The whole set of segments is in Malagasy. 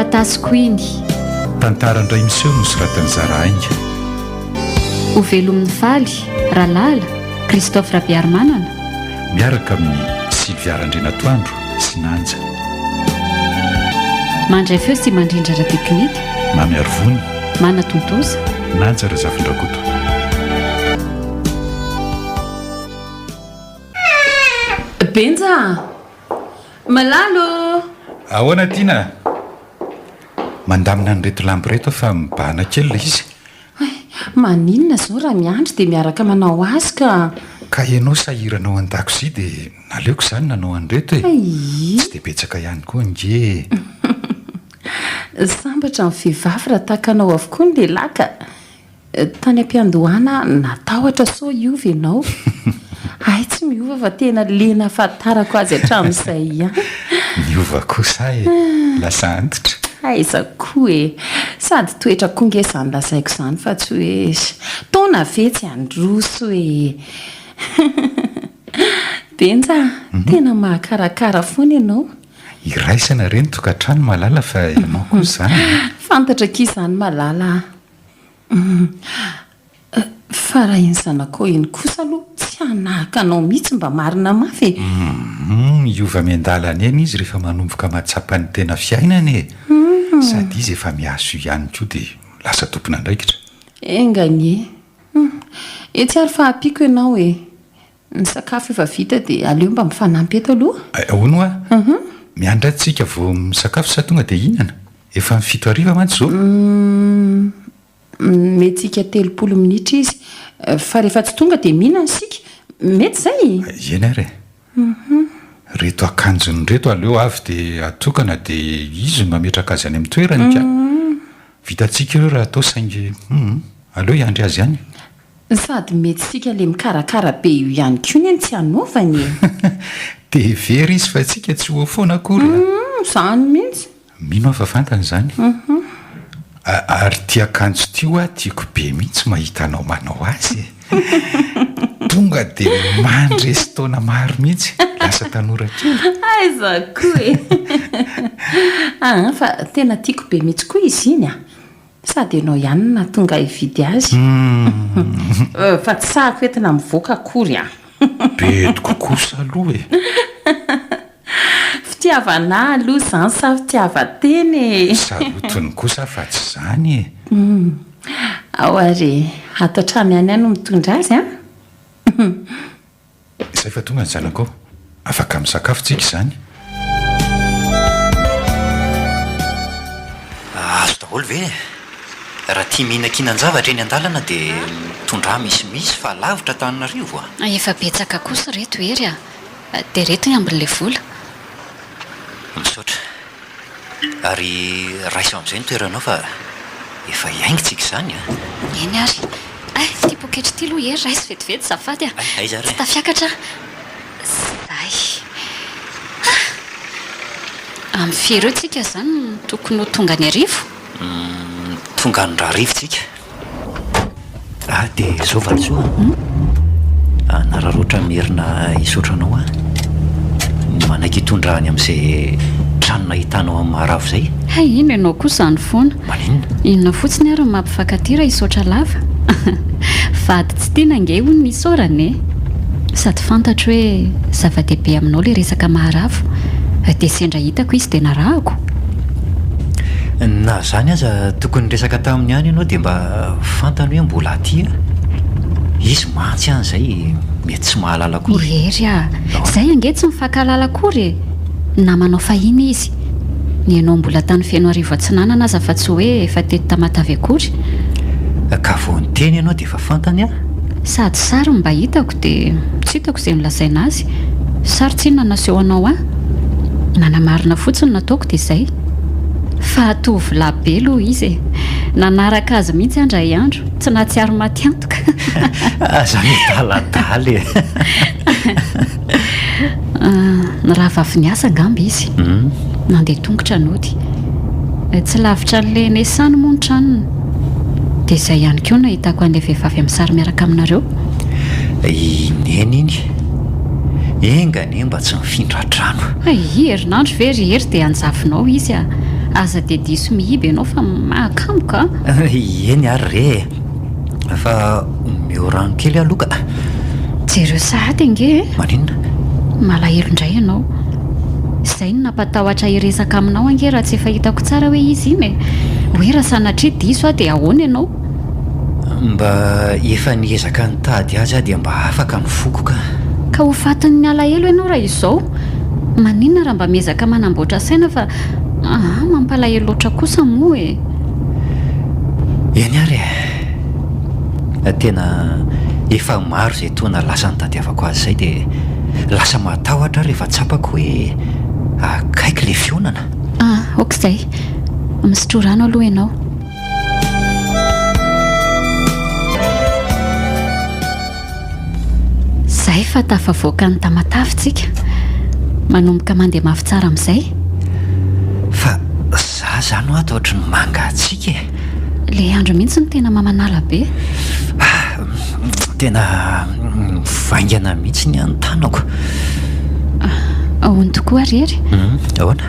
Taratasiko iny. Tantara indray miseho nosoratan'i Zara Ainga. Ho velomin'i Faly, Ralala, Christophe Rabearimanana. Miaraka amin'i Sylvia Randrianatoandro sy Nanja. Mandray feo sy mandrindra ara-teknika. Mamy Arivony. Manatontosa. Nanja Razafindrakoto. Benja a! Malala ô! Ahoana Tiana? Mandamina an'ireto lamba ireto aho fa mibahana kely ilay izy. Hay, maninona izao raha miandry dia miaraka manao azy ka. Ka ianao sahirana ao an-dakozia dia naleoko izany nanao an'ireto e! Tsy dia betsaka ihany koa ange e! Sambatra ny vehivavy raha tahaka anao avokoa ny lehilahy ka. Tany am-piandohana aho natahotra sao hiova ianao. Hay tsy miova fa tena le nahafantarako azy hatramin'izay ihany. Niova kosa aho e! Lasa antitra. Aiza koa e! Sady toetra koa nge izany lazaiko izany fa tsy hoe taona ve tsy handroso e! Benja a! Tena mahakarakara foana ianao. Iraisana re ny tokantrano Malala fa ianao koa izany e! Fantatra akia izany Malala a! Fa raha iny zanakao iny kosa aloha tsy hanahaka anao mihitsy mba marina mafy e! Humm, hiova miandalana eny izy rehefa manomboka mahatsapa ny tena fiainana e! Sady izy efa miasa io ihany koa dia lasa tompon'andraikitra. Enga anie! Humm, etsy ary fa ampiako ianao e! Ny sakafo efa vita dia aleo mba mifanampy eto aloha. Ahoana hoa? Miandry ato tsika vao misakafo sa tonga dia hihinana? Efa ny 7 hariva mantsy izao. Humm, mety tsika 30 minitra izy fa rehefa tsy tonga dia mihinana isika. Mety izay? Eny ary e. Ireto akanjony ireto aleo avy dia atokana dia izy no mametraka azy any amin'ny toerany ka. Vitantsika ireo raha atao saingy humm, aleo hiandry azy ihany. Sady mety tsika le mikarakara be io ihany koa ne no tsy hanaovany e! Te hever izy fa tsika tsy ho eo foana akory a! Humm zany mihitsy! Mino aho fa fantany izany. Ary ity akanjo ity hoa tiako be mihitsy mahita anao manao azy e! Tonga dia mandresy taona maro mihitsy, lasa tanora kely. Aiza koa e! Aa fa tena tiako be mihitsy koa izy iny a! Sady ianao ihany no nahatonga ahy hividy azy. Fa tsy sahako entina mivoaka akory an! Bediko kosa aloha e! Fitiavana ahy aloha izany sa fitiavan-tena e! Sarotiny kosa fa tsy izany e! Ao ary e! Ato an-trano ihany aho no mitondra azy an! Izay fa tonga ny zanakao. Afaka misakafo tsika izany. Azo daholo ve e? Raha tia mihinankinan-javatra eny an-dalana dia mitondrà misimisy fa lavitra Antananarivo a! Efa betsaka kosa ireto Hery a! Dia ireto ny ambin'ilay vola. Misaotra. Ary raiso amin'izay ny toeranao fa efa hiainga tsika izany a! Eny ary. Hay, ity poketra ity aloha Hery raiso vetivety zafady a! Hay, aiza ary Tsy e? tafiakatra aho. Zay. Ah! Amin'ny firy eo tsika izany no tokony ho tonga any Iarivo? Humm, tonga any Raharivo tsika. Ah dia izao valisoa a! Hanararaotra merina hisaotra anao aho. Manaiky hitondra any amin'izay trano nahitanao an'i Maharavo izay. Hay ino ianao koa izany foana. Maninona? Inona fotsiny ary no mampifankatia raha hisaotra lava? Vady tsy tiana ange hono ny isaorana e! Sady fantatro hoe zava-dehibe aminao ilay resaka Maharavo dia sendra hitako izy dia narahako. Na izany aza tokony niresaka taminy ihany ianao dia mba fantany hoe mbola aty aho. Izy mantsy any izay mety tsy mahalala akory. Hery a! Izay ange tsy mifankahalala akory e! Namanao fahiny izy. Ny anao mbola tany Fenoarivo Atsinanana aza fa tsy hoe efa teto Tamatave akory. Ka vao niteny ianao dia efa fantany aho. Sady sary no mba hitako dia tsy hitako izay nolazaina azy. Sary tsinona no naseho anao ahy. Nanamarina fotsiny no nataoko dia izay. Fa tovolahy be aloha izy e! Nanaraka azy mihitsy aho indray andro, tsy nahatsiaro maty antoka. Aza midaladala e! Ny rahavavy niasa angamba izy. Nandeha tongotra nody. Tsy lavitra an'ilay Nesany moa ny tranony. Dia izay ihany koa no nahitako an'ilay vehivavy amin'ny sary miaraka aminareo. I Neny iny. Enga anie mba tsy mifindra trano. Hay, herinandro ve ry Hery dia hanjavinao izy a! Aza dia diso mihiba ianao fa mahakamo ka! Eny ary re e! Fa omeo rano kely aloha ka! Jereo sahady ange e! Maninona? Malahelo indray ianao. Izay no nampatahotra hiresaka aminao ange raha tsy efa hitako tsara hoe izy iny e! Hoe raha sanatria diso aho dia ahoana ianao? Mba efa niezaka nitady azy aho dia mba afaka ny foko ka! Ka ho fatin'ny alahelo ianao raha izao! Maninona raha mba miezaka manamboatra saina fa aa mampalahelo loatra kosa moa e! Eny ary e! Tena efa maro izay taona lasa nitadiavako azy izay dia lasa matahotra aho rehefa tsapako hoe akaiky ilay fihaonana. Ah, ok izay. Misotroa rano aloha ianao. Zay fa tafavoaka an'i Tamatave tsika. Manomboka mandeha mafy tsara amin'izay. Fa za zany hoa ato ohatry ny mangatsiaka e. Le andro mihitsy no tena mamanala be. Ah, tena mivaingana mihitsy ny any tanako. Ahoana tokoa ary Hery? Ahoana?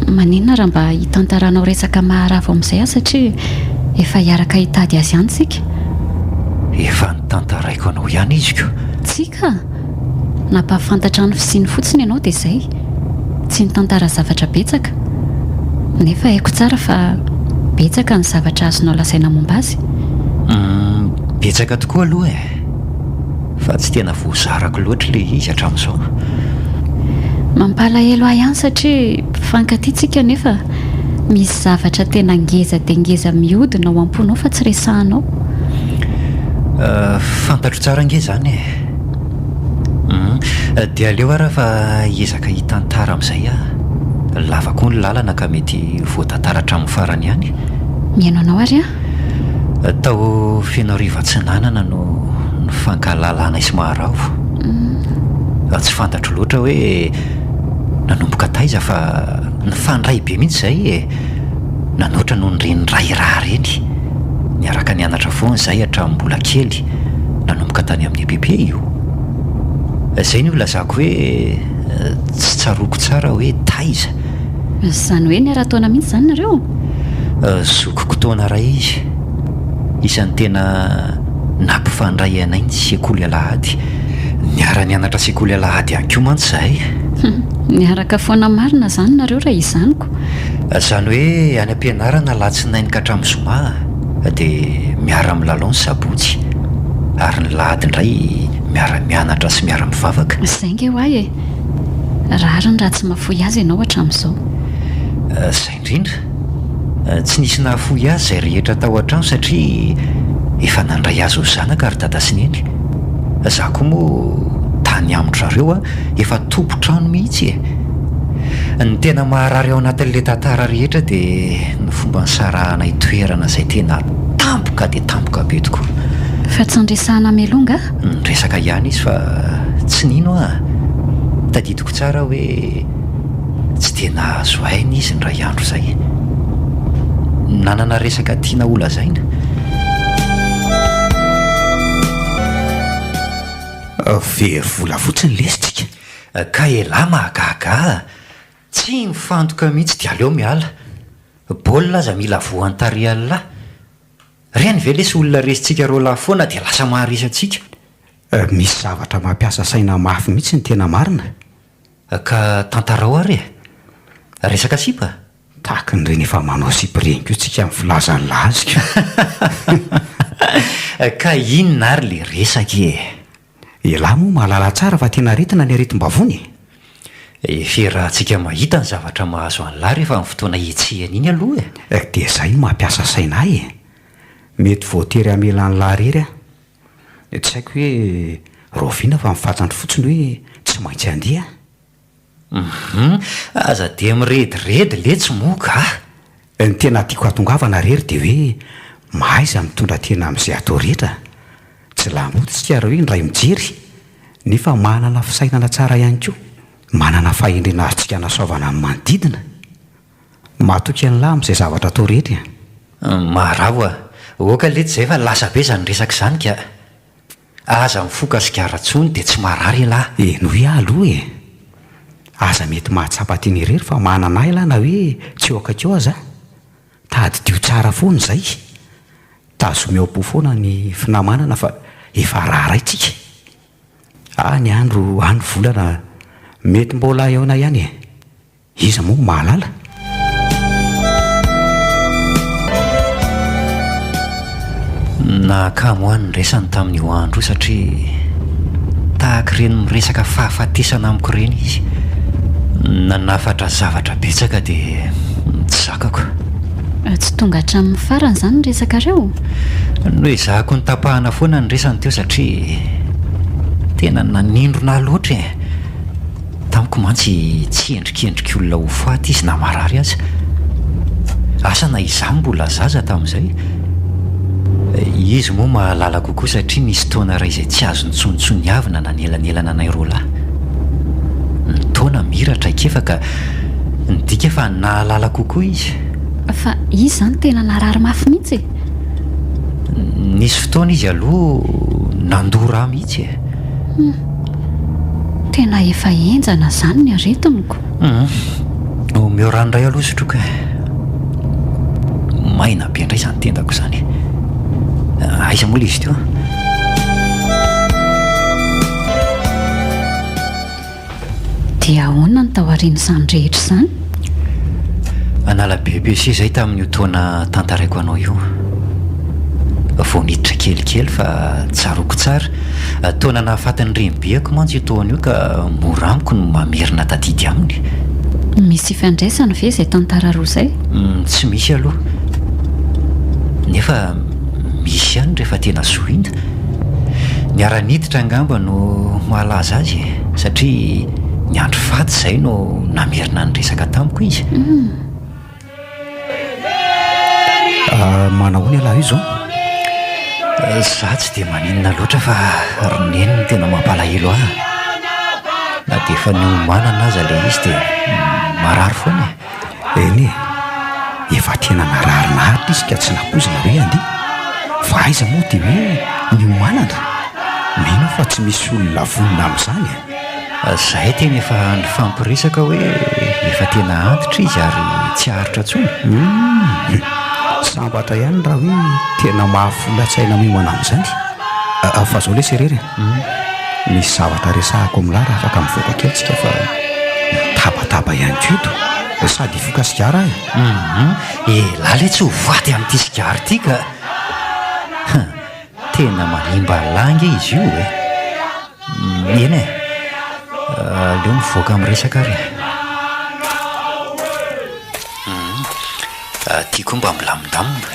Maninona raha mba hitantaranao resaka maharavo amin'izay aho satria efa hiaraka hitady azy ihany tsika. Efa notantaraiko anao ihany izy ko. Tsia ka! Nampahafantatra ny fisiany fotsiny ianao dia izay. Tsy nitantara zavatra betsaka. Nefa haiko tsara fa betsaka ny zavatra azonao lazaina momba azy. Humm, betsaka tokoa aloha e! Fa tsy tena voazarako loatra ilay izy hatramin'izao. Mampalahelo ahy ihany satria mpifankatia tsika nefa misy zavatra tena ngeza dia ngeza mihodina ao am-ponao fa tsy resahanao. Fantatro tsara ange izany e! Humm, dia aleo ara fa hiezaka hitantara amin'izay aho. Lava koa ny lalana ka mety voatantara hatramin'ny farany ihany. Mihaino anao ary aho. Tao Fenoarivo Atsinanana no nifankahalalanay sy Maharavo. Tsy fantatro loatra hoe nanomboka taiza fa nifandray be mihitsy izahay e! Nanoatra noho ny reny ray raha reny. Niaraka nianatra foana izahay hatramin'ny mbola kely, nanomboka tany amin'ny EPP io. Izay no ilazako hoe tsy tsaroako tsara hoe taiza. Izany hoe niara-taona mihitsy izany nareo? Zokiko taona iray izy. Isan'ny tena nampifandray anay ny sekoly alahady. Niara-nianatra sekoly alahady ihany koa mantsy izahay. Niaraka foana marina izany nareo raha izany ko. Izany hoe any am-pianarana alatsinainy ka hatramin'ny zoma dia miara-milalao ny sabotsy ary ny lahady indray miara-mianatra sy miara-mivavaka. Izay nge ho ahy e! Rariny raha tsy mahafoy azy ianao hatramin'izao. Izay indrindra. Tsy nisy nahafoy azy izay rehetra tao an-trano satria efa nandray azy ho zanaka ry dada sy neny. Za koa moa tany amin-dry zareo efa tompon-trano mihitsy e! Ny tena maharary ao anatin'ilay tantara rehetra dia ny fomba nisarahanay toerana izay tena tampoka dia tampoka be tokoa. Fa tsy niresahana mialoha nga? Niresaka ihany izy fa tsy nino aho. Tadidiko tsara hoe tsy dia nahazo aina izy indray andro izay. Nanana resaka tiana holazaina. Very vola fotsiny lesy tsika. Ka elah mahagaga a! Tsy mifantoka mihitsy dia aleo miala. Baolina aza mila voan-tarehan'lah. Reny ve lesy olona resintsika roalahy foana dia lasa maharesy antsika? Misy zavatra mampiasa saina mafy mihitsy ny tena marina. Ka tantarao ary e! Resaka sipa? Tahaka ny ireny efa manao sipa ireny koa tsika amin'ny filazan'ny lazika. Ka inona ary le resaka e? Elah moa mahalala tsara fa tena aretina ny aretim-bavony e! Efa mahita ny zavatra mahazo an'lah rehefa amin'ny fotoana hetsehana iny aloha e! Dia izay no mampiasa saina ahy e! Mety voatery hamela an'lah irery aho. Tsy haiko hoe rahoviana fa ny fantatro fotsiny hoe tsy maintsy handeha aho. Hum, aza dia mirediredy letsy moa ka! Ny tena tiako hatongavana re ry dia hoe mahaiza mitondra tena amin'izay atao rehetra. Tsy lambo tsika raha hoe indray mijery, nefa manana fisainana tsara ihany koa. Manana fahendrena azontsika anasoavana ny manodidina. Matoky an'lah amin'izay zavatra atao rehetra e! Maharavo a! Oka letsy zay fa lasa be zany resaka izany ka! Aza mifoka sigara tsony dia tsy marary elah. Henoy ahy aloha e! Aza mety mahatsapa tena irery fa manana ahy elah na hoe tsy eo akaiky eo aza aho. Tadidio tsara foana izay. Tazomy ao am-po foana ny finamanana fa efa raharaintsika. Any andro, any volana, mety mbola hihaona ihany e! Iza moa no mahalala? Nahakamo ahy ny resany tamin'io andro io satria tahaka ireny miresaka fahafatesana amiko ireny izy. Nanafatra zavatra betsaka dia tsy zakako. Tsy tonga hatramin'ny farany izany ny resakareo? Noezahako notapahana foana ny resany teo satria tena nanindrona ahy loatra e! Tamiko mantsy tsy endrikendrik'olona ho faty izy na marary aza. Asa na izaho mbola zaza tamin'izay. Izy moa mahalala kokoa satria nisy taona iray izay tsy azo nitsontsoniavina nanelanelana anay roalahy. Ny taona mira traikefa ka nidika fa nahalala kokoa izy. Fa izy izany tena narary mafy mihitsy e? Nisy fotoana izy aloha nandoa rà mihitsy e. Hum. Tena efa henjana izany ny aretiniko. Hum. Omeo rano indray aloha sotroiko e. Maina be indray izany tendako izany. Aiza moa ilay izy teo? Dia ahoana ny tao aorian'izany rehetra izany? Hanala BEPC izay tamin'io taona tantaraiko anao io. Vao niditra kelikely fa tsaroako tsara. Taona nahafaty ny renibeako mantsy io taona io ka mora amiko ny mamerina tadidy aminy. Misy ifandraisany ve izay tantara roa izay? Tsy misy aloha. Nefa misy ihany rehefa tena zohina. Niara-niditra angamba no mahalaza azy e, satria ny andro faty izay no namerina ny resaka tamiko izy. Manahoana ialahy io izao? Za tsy dia maninona loatra fa ry neny no tena mampalahelo ahy. Na dia efa niomanana aza ilay izy dia marary foana e. Eny e, efa tena narary naharitra izy ka tsy nampoizina hoe handeha. Fa aiza moa dia hoe niomanana? Mino aho fa tsy misy olona vonona amin'izany e. Zahay tena efa nifampiresaka hoe efa tena antitra izy ary tsy haharitra intsony. Humm! Sambatra ihany raha hoe tena mahafola-tsaina miomana amin'izany. Fa zao lesy irery e! Misy zavatra resahako amin'lah raha afaka mivoaka kely tsika fa mitabataba ihany koa eto. Sady hifoka sigara aho e! Humm! Elah letsy ho faty amin'ity sigara ity ka! Tena manimba an'lah ange izy io e! Eny e! Aleo mivoaka miresaka ary e! Hum, aty koa mba milamindamina.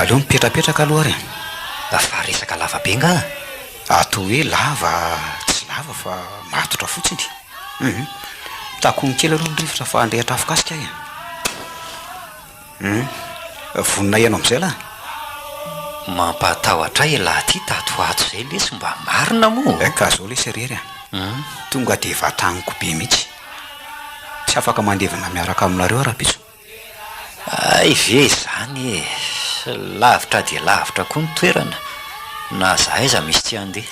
Aleo mipetrapetraka aloha ary e! Fa resaka lava be nga? Atao hoe lava, tsy lava fa matotra fotsiny. Hum, takono kely aloha ny rivotra fa handrehitra afokasika aho e! Hum, vonona hihaino amin'izay lahy? Mampahatahotra ahy elah ty tato ho ato zay lesy mba marina moa? Ka zao lesy irery a! Tonga dia vataniko be mihitsy. Tsy afaka mandevina miaraka aminareo aho rahampitso. Hay ve izany e! Lavitra dia lavitra koa ny toerana, na za aiza misy tsy handeha.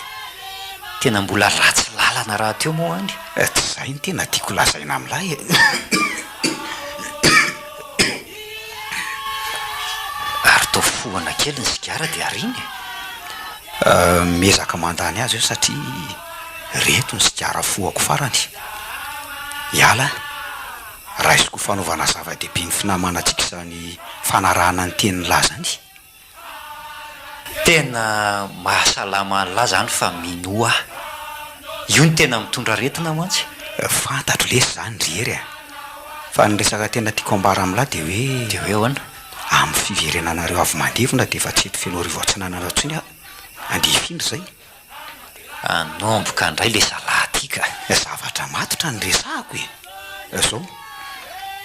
Tena mbola ratsy lalana rahateo moa any. Tsy izay no tena tiako lazaina amin'lahy e! Ary toa fohana kely ny sigara dia ariana e! Miezaka mandany azy eo satria reto ny sigara fohako farany. Hiala aho. Raisiko ho fanaovana zava-dehibe ny finamanantsika izany fanarahana ny tenin'i lahy izany. Tena mahasalama an'lah zany fa minoa ahy. Io no tena mitondra aretina mantsy. Fantatro lesy zany ry Hery a! Fa ny resaka tena tiako ambara amin'lah dia hoe. Dia hoe ahoana? Amin'ny fiverenanareo avy mandevona dia efa tsy eto Fenoarivo Atsinanana intsony aho. Andeha hifindra izay. Hanomboka indray le zalahy ty ka. Zavatra matotra no resahako e! Zao,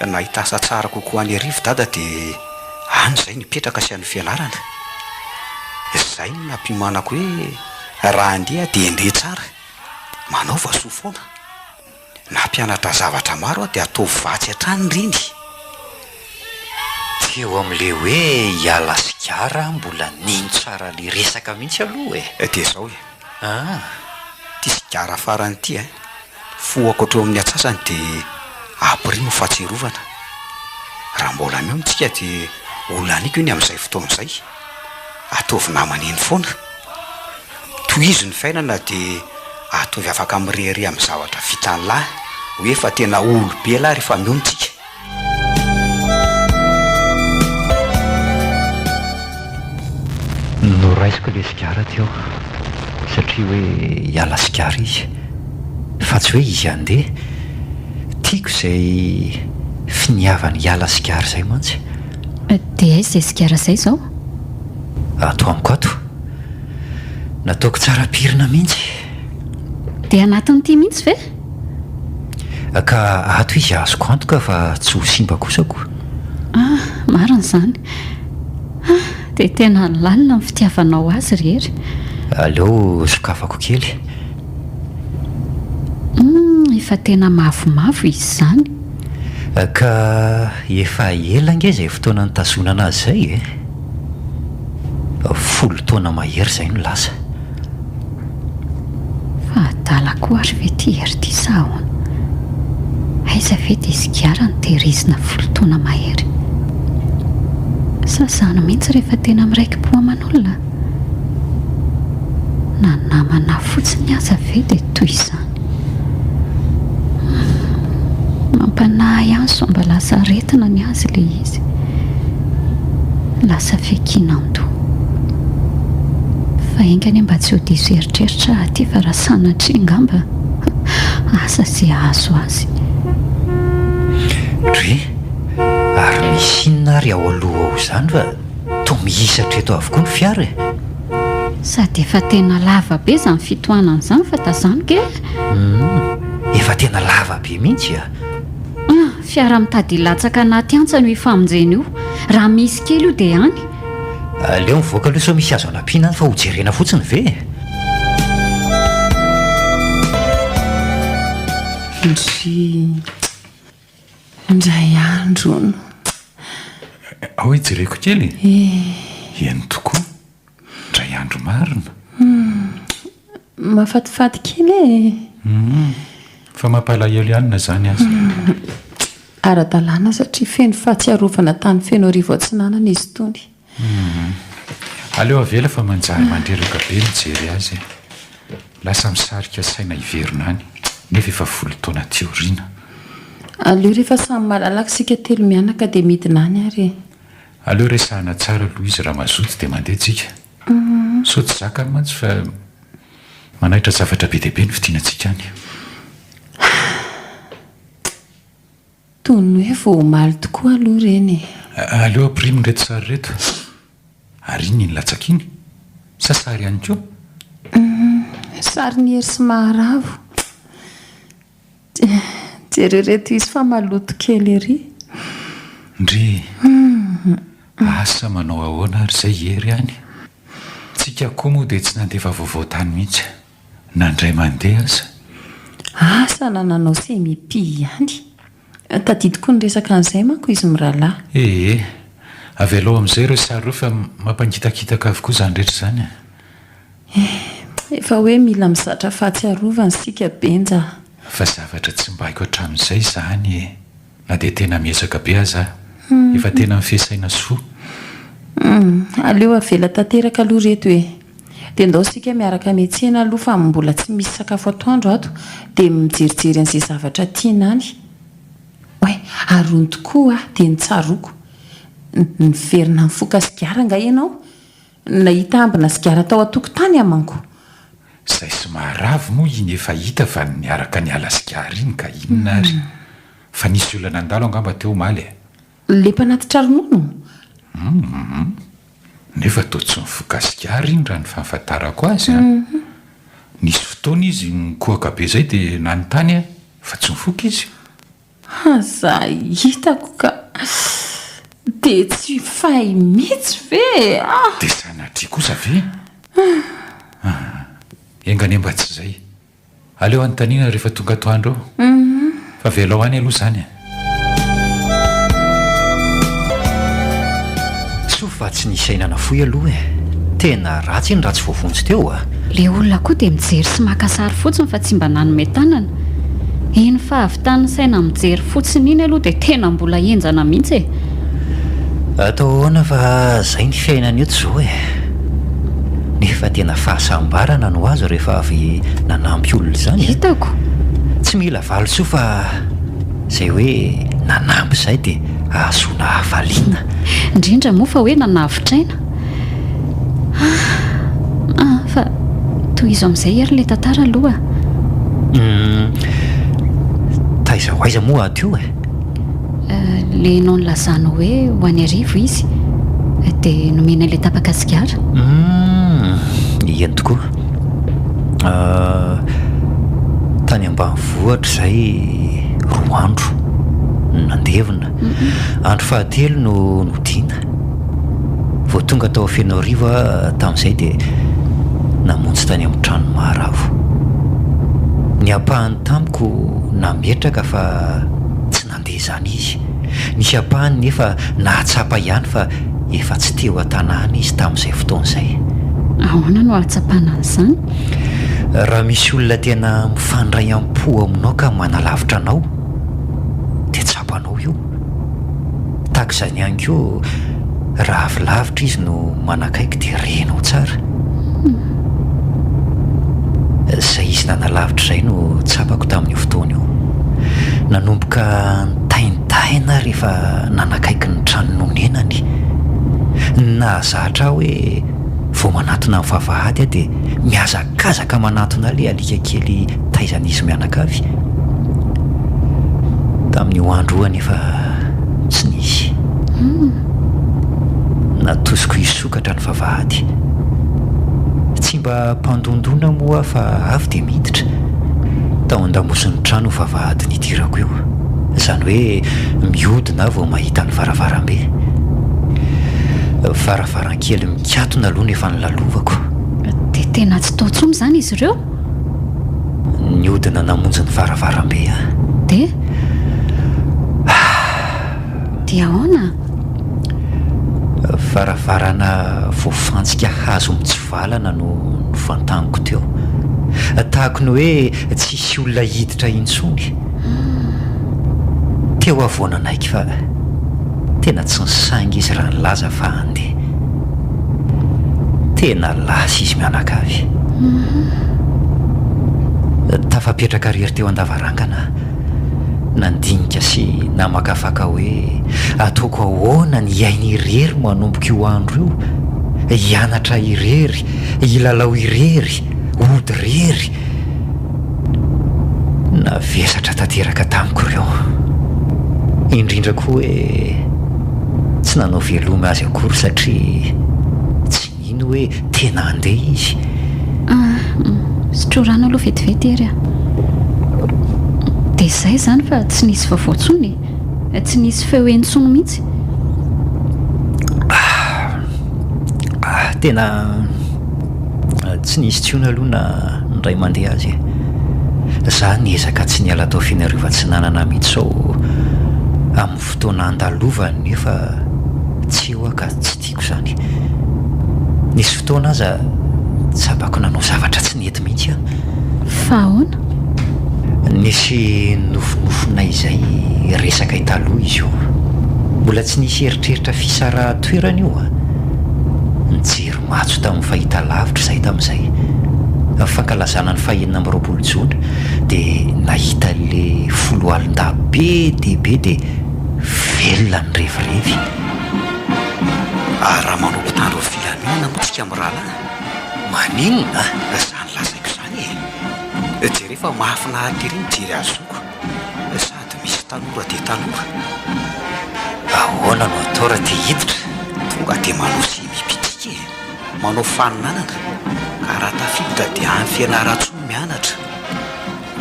nahita asa tsara kokoa any Iarivo dada dia any izay nipetraka sy any fianarana. Izay no nampiomanako hoe raha handeha dia handeha tsara. Manaova soa foana. Nampianatra zavatra maro aho dia ataovy vatsy hatrany ireny. Teo amin'ilay hoe hiala sigara aho mbola nino tsara le resaka mihitsy aloha e. Dia izao e. Ity sigara farany ity e, fohako hatreo amin'ny atsasany dia ampirimo fahatsiarovana. Raha mbola mihaona isika dia. Ho laniko iny amin'izay fotoana izay. Ataovy namana eny foana. Tohizo ny fiainana dia ataovy afaka mirehareha amin'ny zavatra vitan'lah hoe efa tena olobe lah rehefa mihono tsika. Noraisiko ilay sigara teo satria hoe hiala sigara izy fa tsy hoe izy handeha. Tiako izay finiavany hiala sigara izay mantsy. Dia aiza izay sigara izay izao? Ato amiko ato. Nataoko tsara pirina mihitsy. Dia anatin'ity mihitsy ve? Ka ato izy azoko antoka fa tsy ho simba kosa ko. Ah, marina izany. Ah, dia tena lalina ny fitiavanao azy ry Hery. Aleo sokafako kely. Humm, efa tena mavomavo izy izany. Ka efa ela ange izay fotoana nitazonana azy izay e! Folo taona mahery izay no lasa. Fa adala koa ary ve ity Hery ity sa ahoana? Aiza ve dia sigara no tehirizina folo taona mahery? Sa izany mihitsy rehefa tena miraiki-po aman'olona? Na namana fotsiny aza ve dia toy izany? Humm, mampanahy ahy sao mba lasa aretina ny azy ilay izy. Lasa fiankinan-doha. Fa enga anie mba tsy ho diso eritreritra aho aty fa raha sanatria angamba asa izay hahazo azy. Dry, ary misy inona ary ao aloha ao izany fa toa mihisatra eto avokoa ny fiara e? Sady efa tena lava be izany fitohanana izany fa tazaniko e! Humm, efa tena lava be mihitsy a! Ah, fiara mitady hilatsaka anaty hantsana io ifamonjena io. Raha misy kely io dia any. Aleo mivoaka aloha sao misy azo anampiana any fa hojerena fotsiny ve e? Ndry, indray andro hono. Ao hijereko kely e! Eh. Eny tokoa, indray andro marina. Hum, mahafatifaty kely e! Hum, fa mampalahelo ihany na izany aza. Ara-dalàna satria feno fahatsiarovana tany Fenoarivo Atsinanana izy itony. Hum, aleo avela fa manjary mandreraka be mijery azy e! Lasa misarika saina hiverina any, nefa efa folo taona aty aoriana. Aleo rehefa samy malalaka isika telo mianaka dia midina any ary e! Aleo resahana tsara aloha izy raha mazoto dia mandeha tsika. Sao tsy zakany mantsy fa manaitra zavatra be dia be ny fidinantsika any. Toy ny hoe vao omaly tokoa aloha ireny e! Aleo ampirimo ireto sary ireto. Ary inona iny latsaka iny? Sa sary ihany koa? Sarin'i Hery sy Maharavo. Jereo ireto izy fa maloto kely ery. Ndry! Asa manao ahoana ary izay Hery any? Tsika koa moa dia tsy nandefa vaovao tany mihitsy. Na indray mandeha aza. Asa na nanao semipi ihany. Tadidiko niresaka an'izay manko izy mirahalahy. Ee. Avelao amin'izay ireo sary ireo fa mampangitakitaka avokoa izany rehetra izany e. Efa hoe mila mizatra fahatsiarovana isika Benja a. Fa zavatra tsy mba haiko hatramin'izay izany e. Na dia tena miezaka be aza aho. Efa tena mifehy saina sy fo. Humm, aleo avela tanteraka aloha reto e. Dia ndao isika miaraka miantsena aloha fa mbola tsy misy sakafo atoandro ato dia mijerijery an'izay zavatra tiana any. Oay, ary hono tokoa aho dia nitsaroako. Niverina nifoka sigara angaha ianao? Nahita ambina sigara tao an-tokotany aho manko. Izay sy maharavo moa iny efa hita fa niaraka niala sigara iny ka inona ary? Fa nisy olona nandalo angamba teo omaly e! Le mpanatitra ronono? Humm. Nefa toa tsy mifoka sigara iny raha ny fahafantarako azy an! Nisy fotoana izy nikohaka be izay dia nanontany aho fa tsy mifoka izy. Aza hitako ka! Dia tsy fay mihitsy ve e! Ah! Dia sanatria kosa ve? Ah! Enga anie mba tsy izay. Aleo anontaniana rehefa tonga atoandro eo. Fa avelao any aloha izany e. Soa fa tsy nisy aina nafoy aloha e. Tena ratsy iny raha tsy voavonjy teo a. Le olona koa dia mijery sy maka sary fotsiny fa tsy mba nanome tanana. Iny fahavitan'ny saina mijery fotsiny iny aloha dia tena mbola henjana mihitsy e. Atao ahoana fa zay ny fiainana eto izao e! Nefa tena fahasambarana no azo rehefa avy nanampy olona izany e! Hitako! Tsy mila valisoa fa izay hoe nanampy izay dia ahazoana hafaliana. Indrindra moa fa hoe nanavotra aina. Ah! Ah! Fa tohizo amin'izay ery ilay tantara aloha a! Hum! Taiza ho aiza moa ato io e? Ilay ianao nilazanao hoe ho any Iarivo izy, dia nomena ilay tapaka sigara. Hum! Eny tokoa. Tany ambanivohitra izay roa andro no nandevina. Andro fahatelo no nodiana. Vao tonga tao Fenoarivo aho tamin'izay dia namonjy tany amin'ny tranon'i Maharavo. Ny ampahany tamiko nametraka fa tsy nandeha izany izy. Nisy ampahany nefa nahatsapa ihany fa efa tsy teo an-tanàna izy tamin'izay fotoana izay. Ahoana no ahatsapana an'izany? Raha misy olona tena mifandray am-po aminao ka manalavitra anao dia tsapanao io. Tahaka izany ihany koa raha avy lavitra izy no manakaiky dia renao tsara. Izay izy nanalavitra izay no tsapako tamin'io fotoana io. Nanomboka nitaintaina aho rehefa nanakaiky ny trano nonenany. Ny nahazatra ahy hoe vao manatona ny vavahady aho dia mihazakazaka manatona ahy ilay alika kely taizan'izy mianakavy. Tamin'io andro io anefa tsy nisy. Natosiko hisokatra ny vavahady. Tsy mba mpandondona moa aho fa avy dia miditra. Tao an-damosin'ny trano io vavahady nidirako io. Izany hoe mihodina aho vao mahita ny varavarambe. Varavarankely mikatona aloha no efa nolalovako. Dia tena tsy tao intsony izany izy ireo? Nihodina namonjy ny varavarambe aho. Dia? Dia ahoana? Varavarana voafantsika hazo mitsivalana no novantaniko teo. Tahaka ny hoe tsy hisy olona hiditra intsony. Teo aho vao nanaiky fa tena tsy nisainga izy raha nilaza fa handeha. Tena lasa izy mianakavy. Tafapetraka irery teo an-davarangana aho. Nandinika sy namakafaka hoe ataoko ahoana ny hiaina irery manomboka io andro io, hianatra irery, hilalao irery, hody irery. Navesatra tanteraka tamiko ireo. Indrindra koa hoe tsy nanao veloma azy akory satria tsy nino hoe tena handeha izy. Ah, sotroa rano aloha vetivety Hery a. Dia izay izany fa tsy nisy vaovao intsony e. Tsy nisy feo heno intsony mihitsy. Ah, tena tsy nisy intsony aloha na indray mandeha aza e. Za niezaka tsy niala tao Fenerivo Atsinanana mihitsy sao amin'ny fotoana andalovany nefa tsy eo aho ka tsy tiako izany. Nisy fotoana aza tsapako nanao zavatra tsy nety mihitsy aho. Fa ahoana? Nisy nofinofinay izay resakay taloha izy io. Mbola tsy nisy eritreritra fisarahan-toerana io an! Nijery matso tamin'ny fahitalavitra izahay tamin'izay. Fankalazana ny fahenina amby roapolo jona dia nahita ilay foloalindahy be dia be dia velona ny revirevy. Ary raha manao mpitandro ny filaminana moa tsika mirahalahy? Maninona? Izany lazaiko izany e! Jereo fa mahafinaritra ery mijery azy zoko, sady misy tanora dia tanora. Ahoana no atao raha te hiditra? Tonga dia manao semi-pitika e! Manao faninanana, ka raha tafiditra dia any Fianarantsoa mianatra.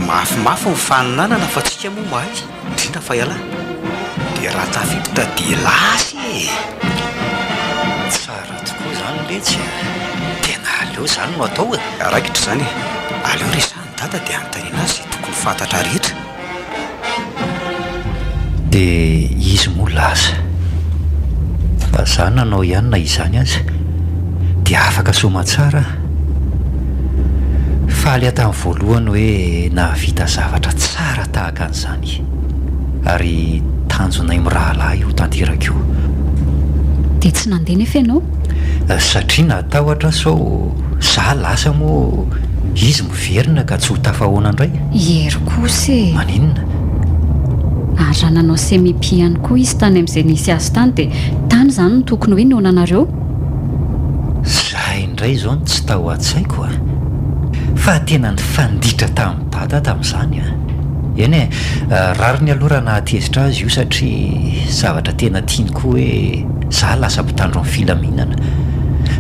Mafimafy ny faninanana fa tsika moa mahay. Indrindra fa ialahy dia raha tafiditra dia lasa e! Tsara tokoa izany letsy a! Tena aleo izany no atao e! Raikitra izany e! Aleo resahan'i Dada dia anontaniana azy izay tokony fantatra rehetra. Dia izy moa lasa. Fa za nanao ihany na izany aza. Dia afaka soamatsara aho. Faly aho tamin'ny voalohany hoe nahavita zavatra tsara tahaka an'izany. Ary tanjonay mirahalahy io tanteraka io. Dia tsy nandeha nefa ianao? Satria natahotra aho sao za lasa moa izy miverina ka tsy ho tafahoana indray. I Hery kosa e! Maninona? Ary raha nanao semipi ihany koa izy tany amin'izay nisy azy tany dia tany izany no tokony hoe nihaonanareo? Za indray izao no tsy tao an-tsaiko a! Fa tena nifanditra tamin'i Dada tamin'izany a! Eny e, rariny aloha raha nahatezitra azy io satria zavatra tena tiany koa hoe za lasa mpitandro ny filaminana.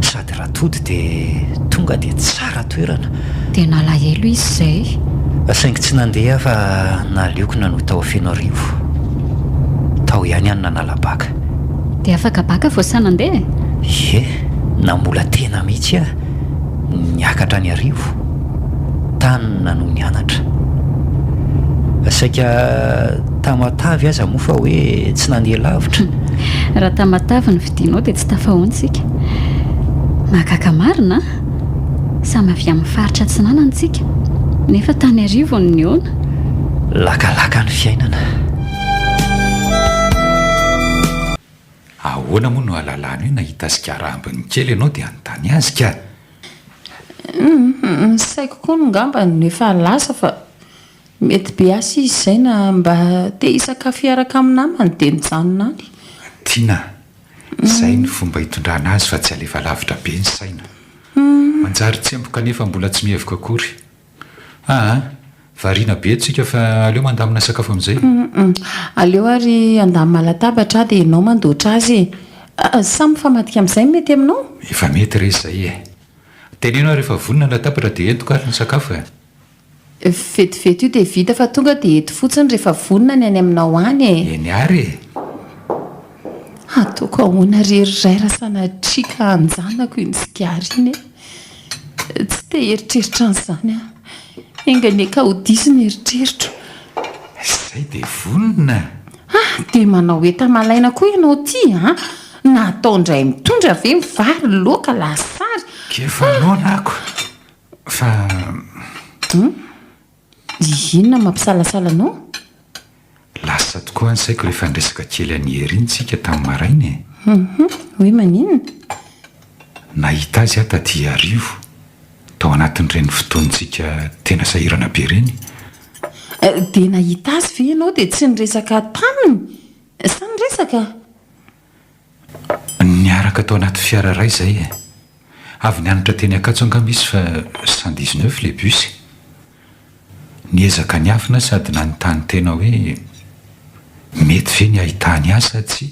Sady raha tody dia tonga dia tsara toerana. Dia nalahelo izy izay. Saingy tsy nandeha aho fa naleoko nanohy tao Fenoarivo. Tao ihany aho no nanala baka. Dia afaka baka vao sahy nandeha e? Ie, namola tena mihitsy aho niakatra an'Iarivo. Tany no nanohy nianatra. Saika Tamatave aza moa fa hoe tsy nandeha lavitra. Raha Tamatave no fidinao dia tsy tafahoana isika. Mahagaga marina an! Samy avy amin'ny faritra atsinanana isika, nefa tany Iarivo no nihaona. Lakalaka ny fiainana. Ahoana moa no ahalalany hoe nahita sigara ambiny kely ianao dia hanontany azy ka? Humm, ny saiko koa ngamba no efa lasa fa mety be asa izy izay na mba te hisakafo hiaraka amin'ny namany dia mijanona any. Tiana, izay ny fomba hitondrana azy fa tsy alefa lavitra be ny saina. Manjary tsemboka nefa mbola tsy mihevoka akory. Aa, variana be eto tsika fa aleo mandamina sakafo amin'izay. Humm, aleo ary handamina latabatra aho dia ianao mandoatra azy e. Sa mifamadika amin'izay no mety aminao? Efa mety re izay e. Teneno aho rehefa vonona ny latabatra dia entiko ary ny sakafo e. Vetivety io dia vita fa tonga dia eto fotsiny rehefa vonona ny any aminao any e. Eny ary e. Hataoko ahoana re ry Ray raha sanatria ka anjanako iny sigara iny e. Tsy te hieritreritra an'izany aho. Enga anie ka ho diso ny eritreritro. Izay dia vonona. Ah, dia manao enta-malaina koa ianao ity an! Na atao indray mitondra ve ny vary, laoka, lasary. K'efa noana ako. Fa. Hum? Inona no mampisalasala anao? Lasa tokoa ny saiko rehefa niresaka kely an'i Hery iny tsika tamin'ny maraina e. Hum, hoe maninona? Nahita azy aho taty Iarivo, tao anatin'ireny fotoantsika tena sahirana be ireny. Dia nahita azy ve ianao dia tsy niresaka taminy? Sa niresaka? Niaraka tao anaty fiara iray izay e. Avy nianatra teny Ankatso angamba izy fa 119 ilay bus. Niezaka niafina sady nanontany tena hoe mety ve ny hahitany ahy sa tsia.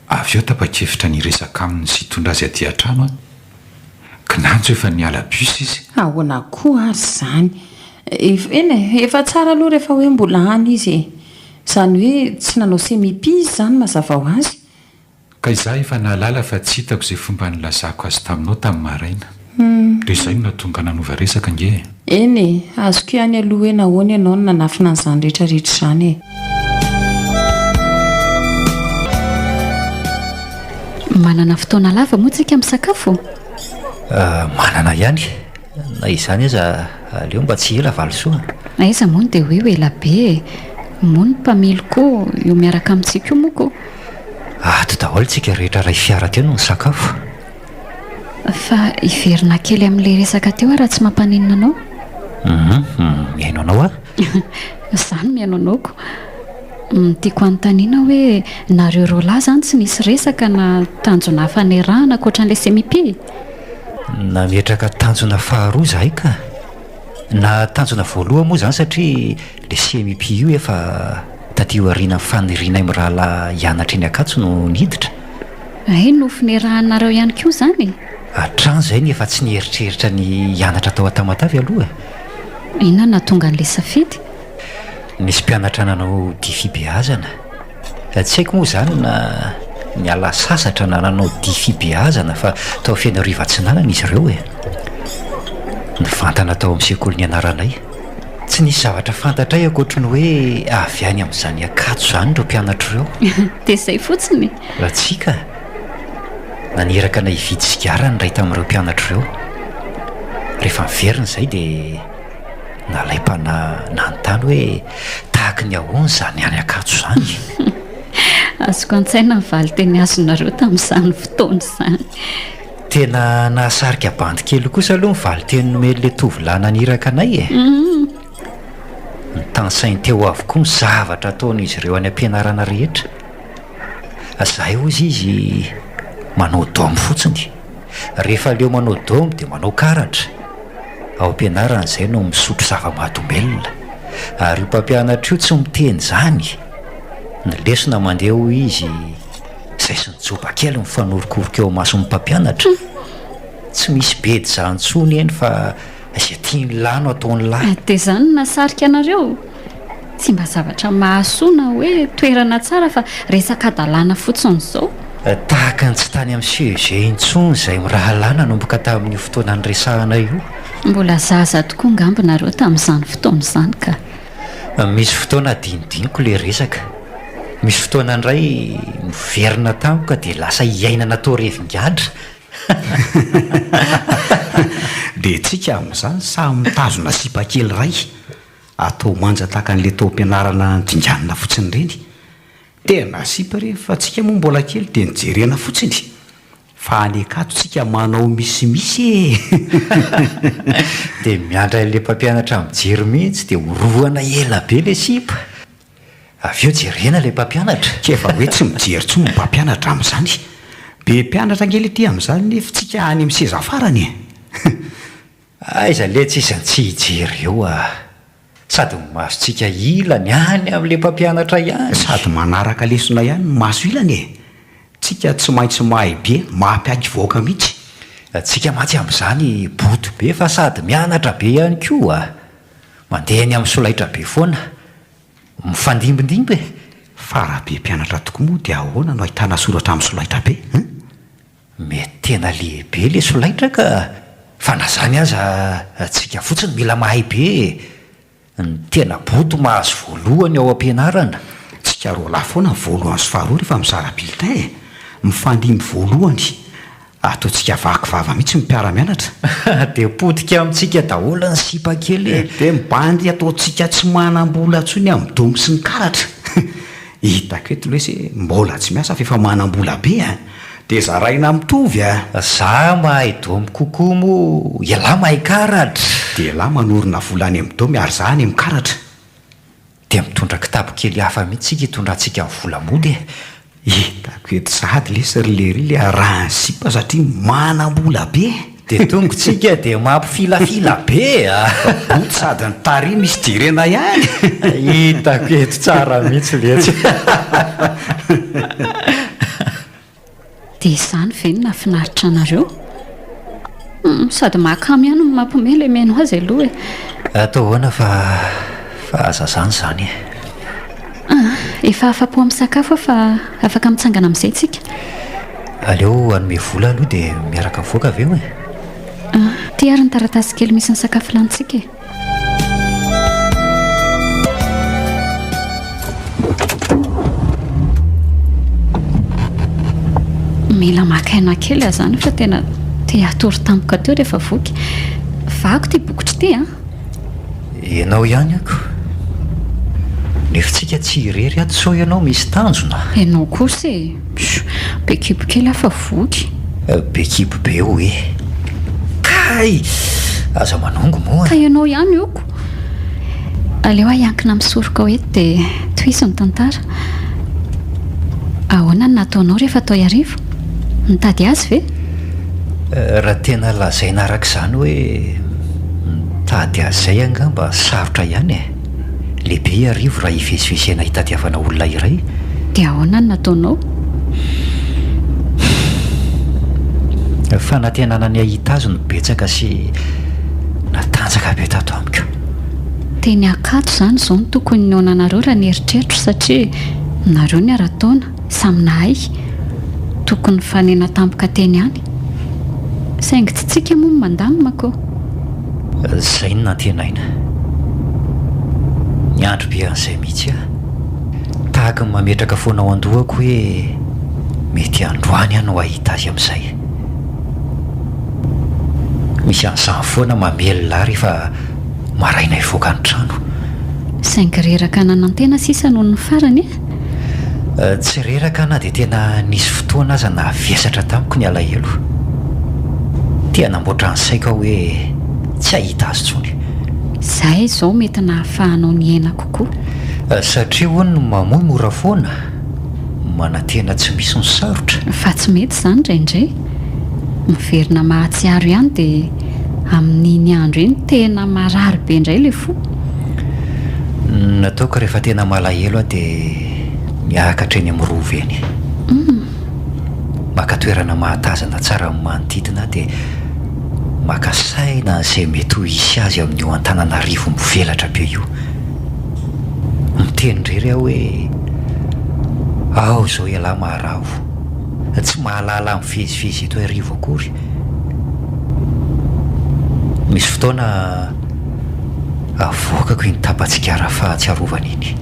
Avy eo tapa-kevitra ny hiresaka aminy sy hitondra azy aty an-trano aho. Kinanjo efa niala bus izy. Ahoana koa ary izany? Eny e, efa tsara aloha rehefa hoe mbola any izy e. Izany hoe tsy nanao semipi izy izany mazava ho azy. Ka izaho efa nahalala fa tsy hitako izay fomba nilazako azy taminao tamin'ny maraina. Dia izay no nahatonga nanova resaka ange e. Eny e, azoko ihany aloha hoe nahoana ianao no nanafina an'izany rehetra rehetra izany e. Manana fotoana lava moa tsika misakafo? Manana ihany. Na izany aza aleo mba tsy ela valisoa. Aiza moa no dia hoe ho ela be e! Moa ny mpamily koa io miaraka amintsika io moa ko. Ato daholo tsika rehetra iray fiara teo no nisakafo. Fa hiverina kely amin'ilay resaka teo aho raha tsy mampaninona anao. Hum, mihaino anao aho. Izaho no mihaino anao ko. Ny tiako hanontaniana hoe nareo roalahy izany tsy nisy resaka na tanjona hafa niarahana ankoatra an'ilay semipi? Nametraka tanjona faharoa izahay ka. Na tanjona voalohany moa izany satria ilay semipi io efa taty aorianan'ny fanirianay mirahalahy hianatra eny Ankatso no niditra. Hay nofy niarahanareo ihany koa izany e? Hatrany izay no efa tsy nieritreritra ny hianatra tao Tamatave aloha e. Inona no nahatonga an'ilay safidy? Nisy mpianatra nanao dihy fibeazana. Tsy haiko moa izany na niala sasatra na nanao dihy fibeazana fa tao Fenoarivo Atsinanana izy ireo e. Nivantana tao amin'ny sekoly nianaranay. Tsy nisy zavatra fantatray ankoatry ny hoe avy any amin'izany Ankatso izany ireo mpianatra ireo. Dia izay fotsiny? Tsia ka. Naniraka anay hividy sigara ny iray tamin'ireo mpianatra ireo. Rehefa niverina izahay dia nalaim-panahy nanontany hoe tahaky ny ahoana izany any Ankatso izany? Azoko an-tsaina ny valin-teny azonareo tamin'izany fotoana izany. Tena nahasarika bandy kely kosa aloha ny valin-teny nomen'ilay tovolahy naniraka anay e! Notanisainy teo avokoa ny zavatra ataon'izy ireo any am-pianarana rehetra. Izahay hozy izy manao dôme fotsiny. Rehefa leo manao dôme dia manao karatra. Ao am-pianarana izay no misotro zava-mahadomelina. Ary io mpampianatra io tsy miteny izany. Ny lesona mandeha hoy izy, izay sy ny joba kely mifanorokoroka eo imason'ny mpampianatra. Tsy misy bedy izany intsony eny fa izay tian'ny lahy no ataon'ny lahy. Dia izany no nahasarika anareo? Tsy mba zavatra mahasoa na hoe toerana tsara fa resaka hadalana fotsiny izao. Tahaka ny tsy tany amin'ny CEG intsony izay mirahalahy nanomboka tamin'io fotoana niresahana io. Mbola zaza tokoa angamba nareo tamin'izany fotoana izany ka. Misy fotoana adinodinoko ilay resaka. Misy fotoana indray miverina tampoka dia lasa iainana toa revin-gadra. Dia tsika amin'izany samy mitazona sipa kely iray. Atao manja tahaka an'ilay tao am-pianarana dinganina fotsiny ireny. Tena sipa ireny fa tsika moa mbola kely dia nijerena fotsiny. Fa any Ankatso tsika manao misimisy e! Dia miandry an'ilay mpampianatra mijery mihitsy dia orohana ela be ilay sipa. Avy eo jerena ilay mpampianatra. K'efa hoe tsy mijery intsony ny mpampianatra amin'izany. Be mpianatra ange ilay ity amin'izany nefa tsika any amin'ny seza farany e! Aiza letsy izy no tsy hijery eo a! Sady ny masontsika ilany any amin'ilay mpampianatra ihany. Sady manaraka lesona ihany ny maso ilany e! Tsika tsy maintsy mahay be, mampiaiky vahoaka mihitsy. Tsika mantsy amin'izany boto be fa sady mianatra be ihany koa a! Mandeha eny amin'ny solaitra be foana. Mifandimbindimby e! Fa raha be mpianatra tokoa moa dia ahoana no ahitana soratra amin'ny solaitra be hein? Mety tena lehibe le solaitra ka! Fa na zany aza tsika fotsiny mila mahay be e! Ny tena boto mahazo voalohany ao am-pianarana. Tsika roalahy foana ny voalohany sy faharoa rehefa mizara bulletin e! Mifandimby voalohany. Ataontsika vaky vava mihitsy ny mpiara-mianatra. Dia potika amintsika daholo ny sipa kely e! Dia ny bandy ataontsika tsy manam-bola intsony amin'ny domy sy ny karatra. Hitako eto lesy e, mbola tsy miasa fa efa manam-bola be a! Dia zaraina mitovy a! Za mahay domy kokoa moa ialahy mahay karatra. Dia ialahy manorina vola any amin'ny domy ary za any amin'ny karatra. Dia mitondra kitapo kely hafa mihitsy tsika hitondrantsika ny vola mody e! Hitako eto sahady lesy ry lery le arahan'ny sipa satria manam-bola be. Dia tonga tsika dia mampifilafila be a! Boto sady ny tarehy misy jerena ihany. Hitako eto tsara mihitsy letsy. Dia izany ve no nahafinaritra anareo? Sady mahakamo ihany no mampiomehy ilay mihaino azy aloha e. Atao ahoana fa fahazazana izany e. Ah, efa afa-po amin'ny sakafo aho fa afaka mitsangana amin'izay tsika. Aleo hanome vola aloha dia miaraka mivoaka avy eo e. Ah, ity ary ny taratasy kely misy ny sakafo lanintsika e. Mila maka aina kely aho izany fa tena te hatory tampoka teo rehefa voky. Vahako ity bokotra ity an! Ianao ihany ako. Nefa tsika tsy irery ato sao ianao misy tanjona. Ianao kosa e! Be kibo kely aho fa voky. Be kibo be hoe? Kay! Aza manongo moa. Ka ianao ihany oko. Aleo aho hiankina amin'ny sorokao eto dia tohizo ny tantara. Ahoana no nataonao rehefa tao Iarivo? Nitady azy ve? Raha tena lazaina araka izany hoe mitady azy izay angamba sarotra ihany e! Lehibe Iarivo raha hivezivezena hitadiavana olona iray. Dia ahoana no nataonao? Fanantenana ny hahita azy no betsaka sy natanjaka be tato amiko. Teny Ankatso izany izao no tokony nihaonanareo raha ny eritreritro satria nareo niara-taona. Samy nahay. Tokony nifanena tampoka teny ihany. Saingy tsy tsika moa no mandamina ko. Zay no nantenaina. Niandry be an'izay mihitsy aho. Tahaka ny mametraka foana ao an-dohako hoe mety androany aho no hahita azy amin'izay. Misy an'izany foana mamelona ahy rehefa maraina hivoaka ny trano. Saingy reraka nanantena sisa noho ny farany e! Tsy reraka aho na dia tena nisy fotoana aza nahavesatra tamiko ny alahelo. Te hanamboatra ny saiko aho hoe tsy hahita azy intsony. Izay izao mety nahafahanao niaina kokoa. Satria hono ny mamoy mora foana, manantena tsy misy ny sarotra. Fa tsy mety izany indraindray. Miverina mahatsiaro ihany dia amin'iny andro iny tena marary be indray ilay fo. Ny nataoko rehefa tena malahelo aho dia miakatra eny amin'ny rova eny. Maka toerana mahatazana tsara ny manodidina aho dia maka saina an'izay mety ho hisy azy amin'io Antananarivo mivelatra be io. Miteny irery aho hoe ao izao ialahy maharavo. Tsy mahalala mivezivezy eto Iarivo akory. Misy fotoana avoakako iny tapa-tsigara fahatsiarovana iny.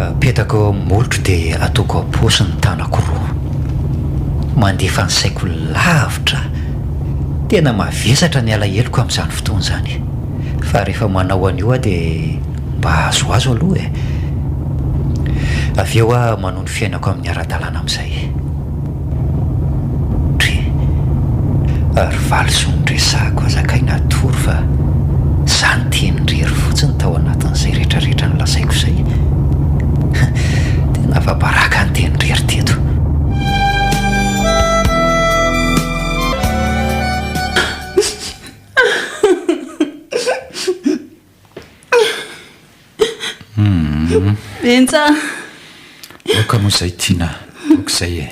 Apetako eo amin'ny molotro dia ataoko am-paosy ny tanako roa. Mandefa ny saiko lavitra. Tena mavesatra ny alaheloko amin'izany fotoana izany. Fa rehefa manao an'io aho dia mba azoazo aloha e. Avy eo aho manohy ny fiainako amin'ny ara-dalàna amin'izay. Dry. Ary valisoa niresahako aza kay natory fa za niteny irery fotsiny tao anatin'izay retraretra nolazaiko izay. Tena afa-baraka niteny irery teto. Benja a! Aoka moa izay Tiana, aoka izay e!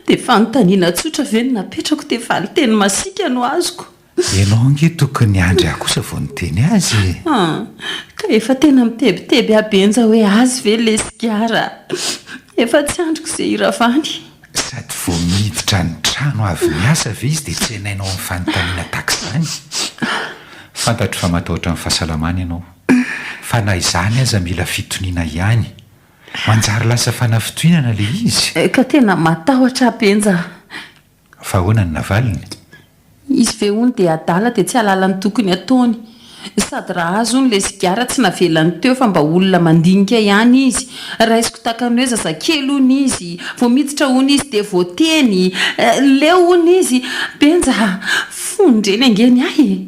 Dia fanontaniana tsotra ve no napetrako dia valinteny masiaka no azoko? Ianao ange tokony niandry ahy kosa vao niteny azy e! An! Ka efa tena mitebiteby aho Benja hoe azy ve ilay sigara? Efa tsy andriko izay hiravany. Sady vao miditra ny trano avy miasa ve izy dia tsenainao amin'ny fanontaniana tahaka izany? Fantatro fa matahotra ny fahasalamany ianao. Fa na izany aza mila fitoniana ihany. Manjary lasa fanafitohinana ilay izy. Ka tena matahotra aho Benja a! Fa ahoana ny navaliny? Izy ve hono dia adala dia tsy hahalala ny tokony hataony. Sady raha azy hono ilay sigara tsy navelany teo fa mba olona mandinika ihany izy. Raisiko tahaka ny hoe zazakely hono izy. Vao miditra hono izy dia voateny. Leo hono izy. Benja a! Fon-dreny ange ny ahy e!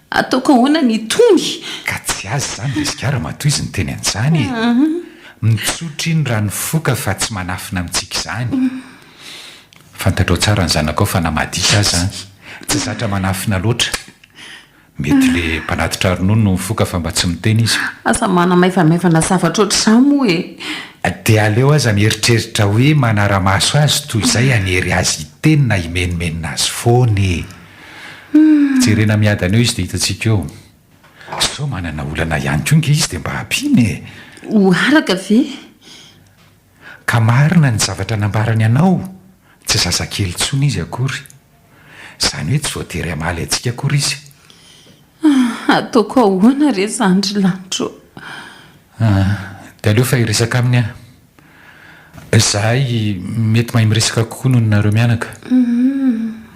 Ataoko ahoana ny hitony? Ka tsy azy izany ilay sigara matoa izy niteny an'izany e! Mitsotra iny raha nifoka fa tsy manafina amintsika izany. Fantatrao tsara ny zanakao fa na maditra aza an! Tsy zatra manafina loatra. Mety le mpanatitra ronono no mifoka fa mba tsy miteny izy. Aza manamaivamaivana zavatra ohatr'izany moa e! Dia aleo aza mieritreritra hoe manara-maso azy toy izay hanery azy hiteny na himenomenona azy foana e! Jerena miadana eo izy dia hitantsika eo. Sao manana olana ihany koa nge izy dia mba ampiana e! Ho araka ve? Ka marina ny zavatra nambarany anao, tsy zazakely intsony izy akory. Izany hoe tsy voatery hamaly antsika akory izy. Ataoko ahoana re izany ry lanitra ô? Dia aleo fa hiresaka aminy aho. Izahay mety mahay miresaka kokoa noho nareo mianaka.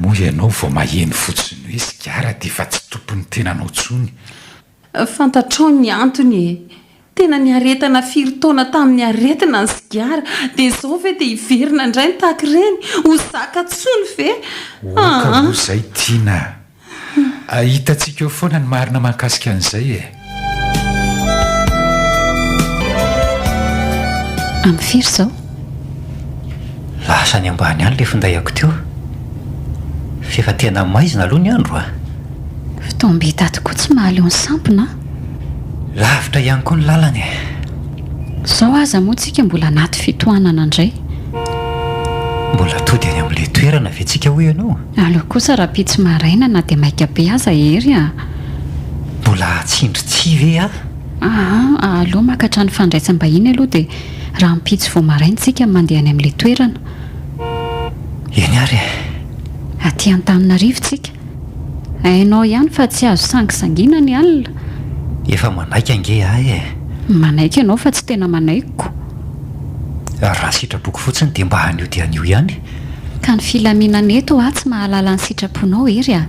Moa ianao vao maheno fotsiny hoe sigara dia efa tsy tompon'ny tenanao intsony. Fantatrao ny antony e! Tena niaretana firy taona tamin'ny aretina ny sigara, dia izao ve dia hiverina indray ny tahaka ireny? Ho zaka intsony ve? Oka moa izay Tiana a! Hitantsika eo foana ny marina mahakasika an'izay e! Amin'ny firy izao? Lasa any ambany any ilay finday-ako teo. F'efa tena maizina aloha ny andro a! Fotoam-bita ato koa tsy mahaleo ny sampona a! Lavitra ihany koa ny lalana e! Izao aza moa tsika mbola anaty fitohanana indray. Mbola tody any amin'ilay toerana ve tsika hoy ianao? Aleo kosa rahampitso maraina na dia maika be aza Hery a! Mbola hahatsindry tsihy ve aho? Aa, aleo maka trano fandraisam-bahiny aloha dia rahampitso vao maraina tsika mandeha any amin'ilay toerana. Eny ary e! Aty Antananarivo tsika. Hainao ihany fa tsy azo sangisangiana ny alina. Efa manaiky ange ahy e! Manaiky ianao fa tsy tena manaikiko. Raha sitrapoko fotsiny dia mba anio dia anio ihany. Ka ny filaminana eto aho tsy mahalala ny sitraponao Hery a!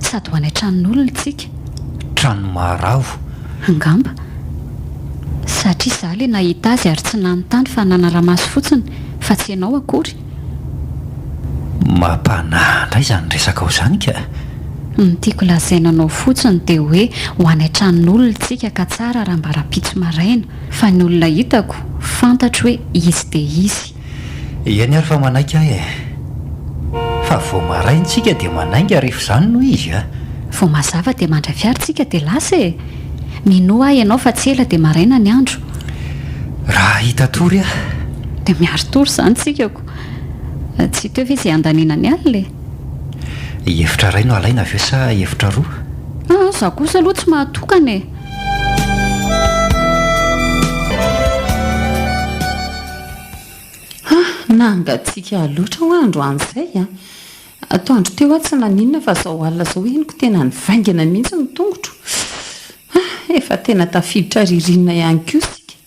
Sady ho any an-tranon'olona tsika. Trano maharavo. Angamba. Satria izaho ilay nahita azy ary tsy nanontany fa nanara-maso fotsiny fa tsy ianao akory. Mampanahy indray izany resakao izany ka! Ny tiako lazaina anao fotsiny dia hoe ho any an-tranon'olona tsika ka tsara raha mba rahampitso maraina fa ny olona hitako fantatro hoe izy dia izy. Eny ary fa manaiky aho e! Fa vao maraina tsika dia manainga rehefa izany no izy a! Vao mazava dia mandray fiara tsika dia lasa e! Minoa ahy ianao fa tsy ela dia maraina ny andro. Raha hahita tory aho. Dia miari-tory izany tsika ko! Tsy hita eo ve izay handaniana ny alina e? Efitra iray no alaina ve sa efitra roa? Aa, izaho kosa aloha tsy mahatokana e! Ha! Nangatsiaka loatra hoa androany izay a! Atoandro teo aho tsy naninona fa izao alina izao henoko tena nivaingana mihitsy ny tongotro. Ha! Efa tena tafiditra ririnina ihany koa isika.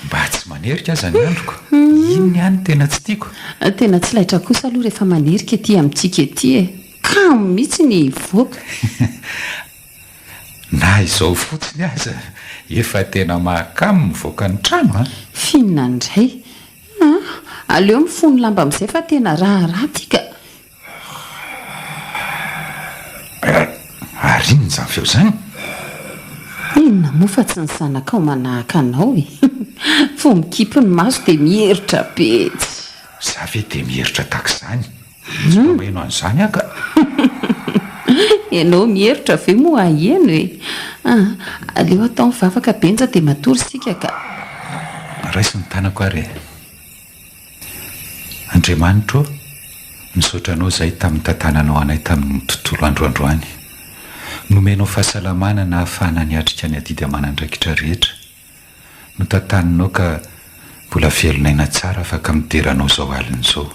Mba tsy manerika aza ny androko. Iny ihany no tena tsy tiako. Tena tsy laitra kosa aloha rehefa manerika ety amintsika ety e! Kamo mihitsy ny hivoaka. Na izao fotsiny aza efa tena mahakamo mivoaka ny trano an! F'inona indray? An! Aleo mifono lamba amin'izay fa tena raharaha ity ka! Ary inona izany feo izany? Inona moa fa tsy ny zanakao manahaka anao e! Vao mikipy ny maso dia mierotra be! Za ve dia mierotra tahaka izany? Tsy mba maheno an'izany aho ka. Ianao mierotra ve moa haheno e? Aleo atao ny vavaka Benja dia matory isika ka. Raiso ny tanako ary e. Andriamanitro ô, misaotra Anao izahay tamin'ny nitantananao anay tamin'ny tontolo andro androany. Nomenao fahasalamana nahafahana niatrika ny adidy aman'andraikitra rehetra. Notantaninao ka mbola velon'aina tsara afaka midera anao izao alina izao.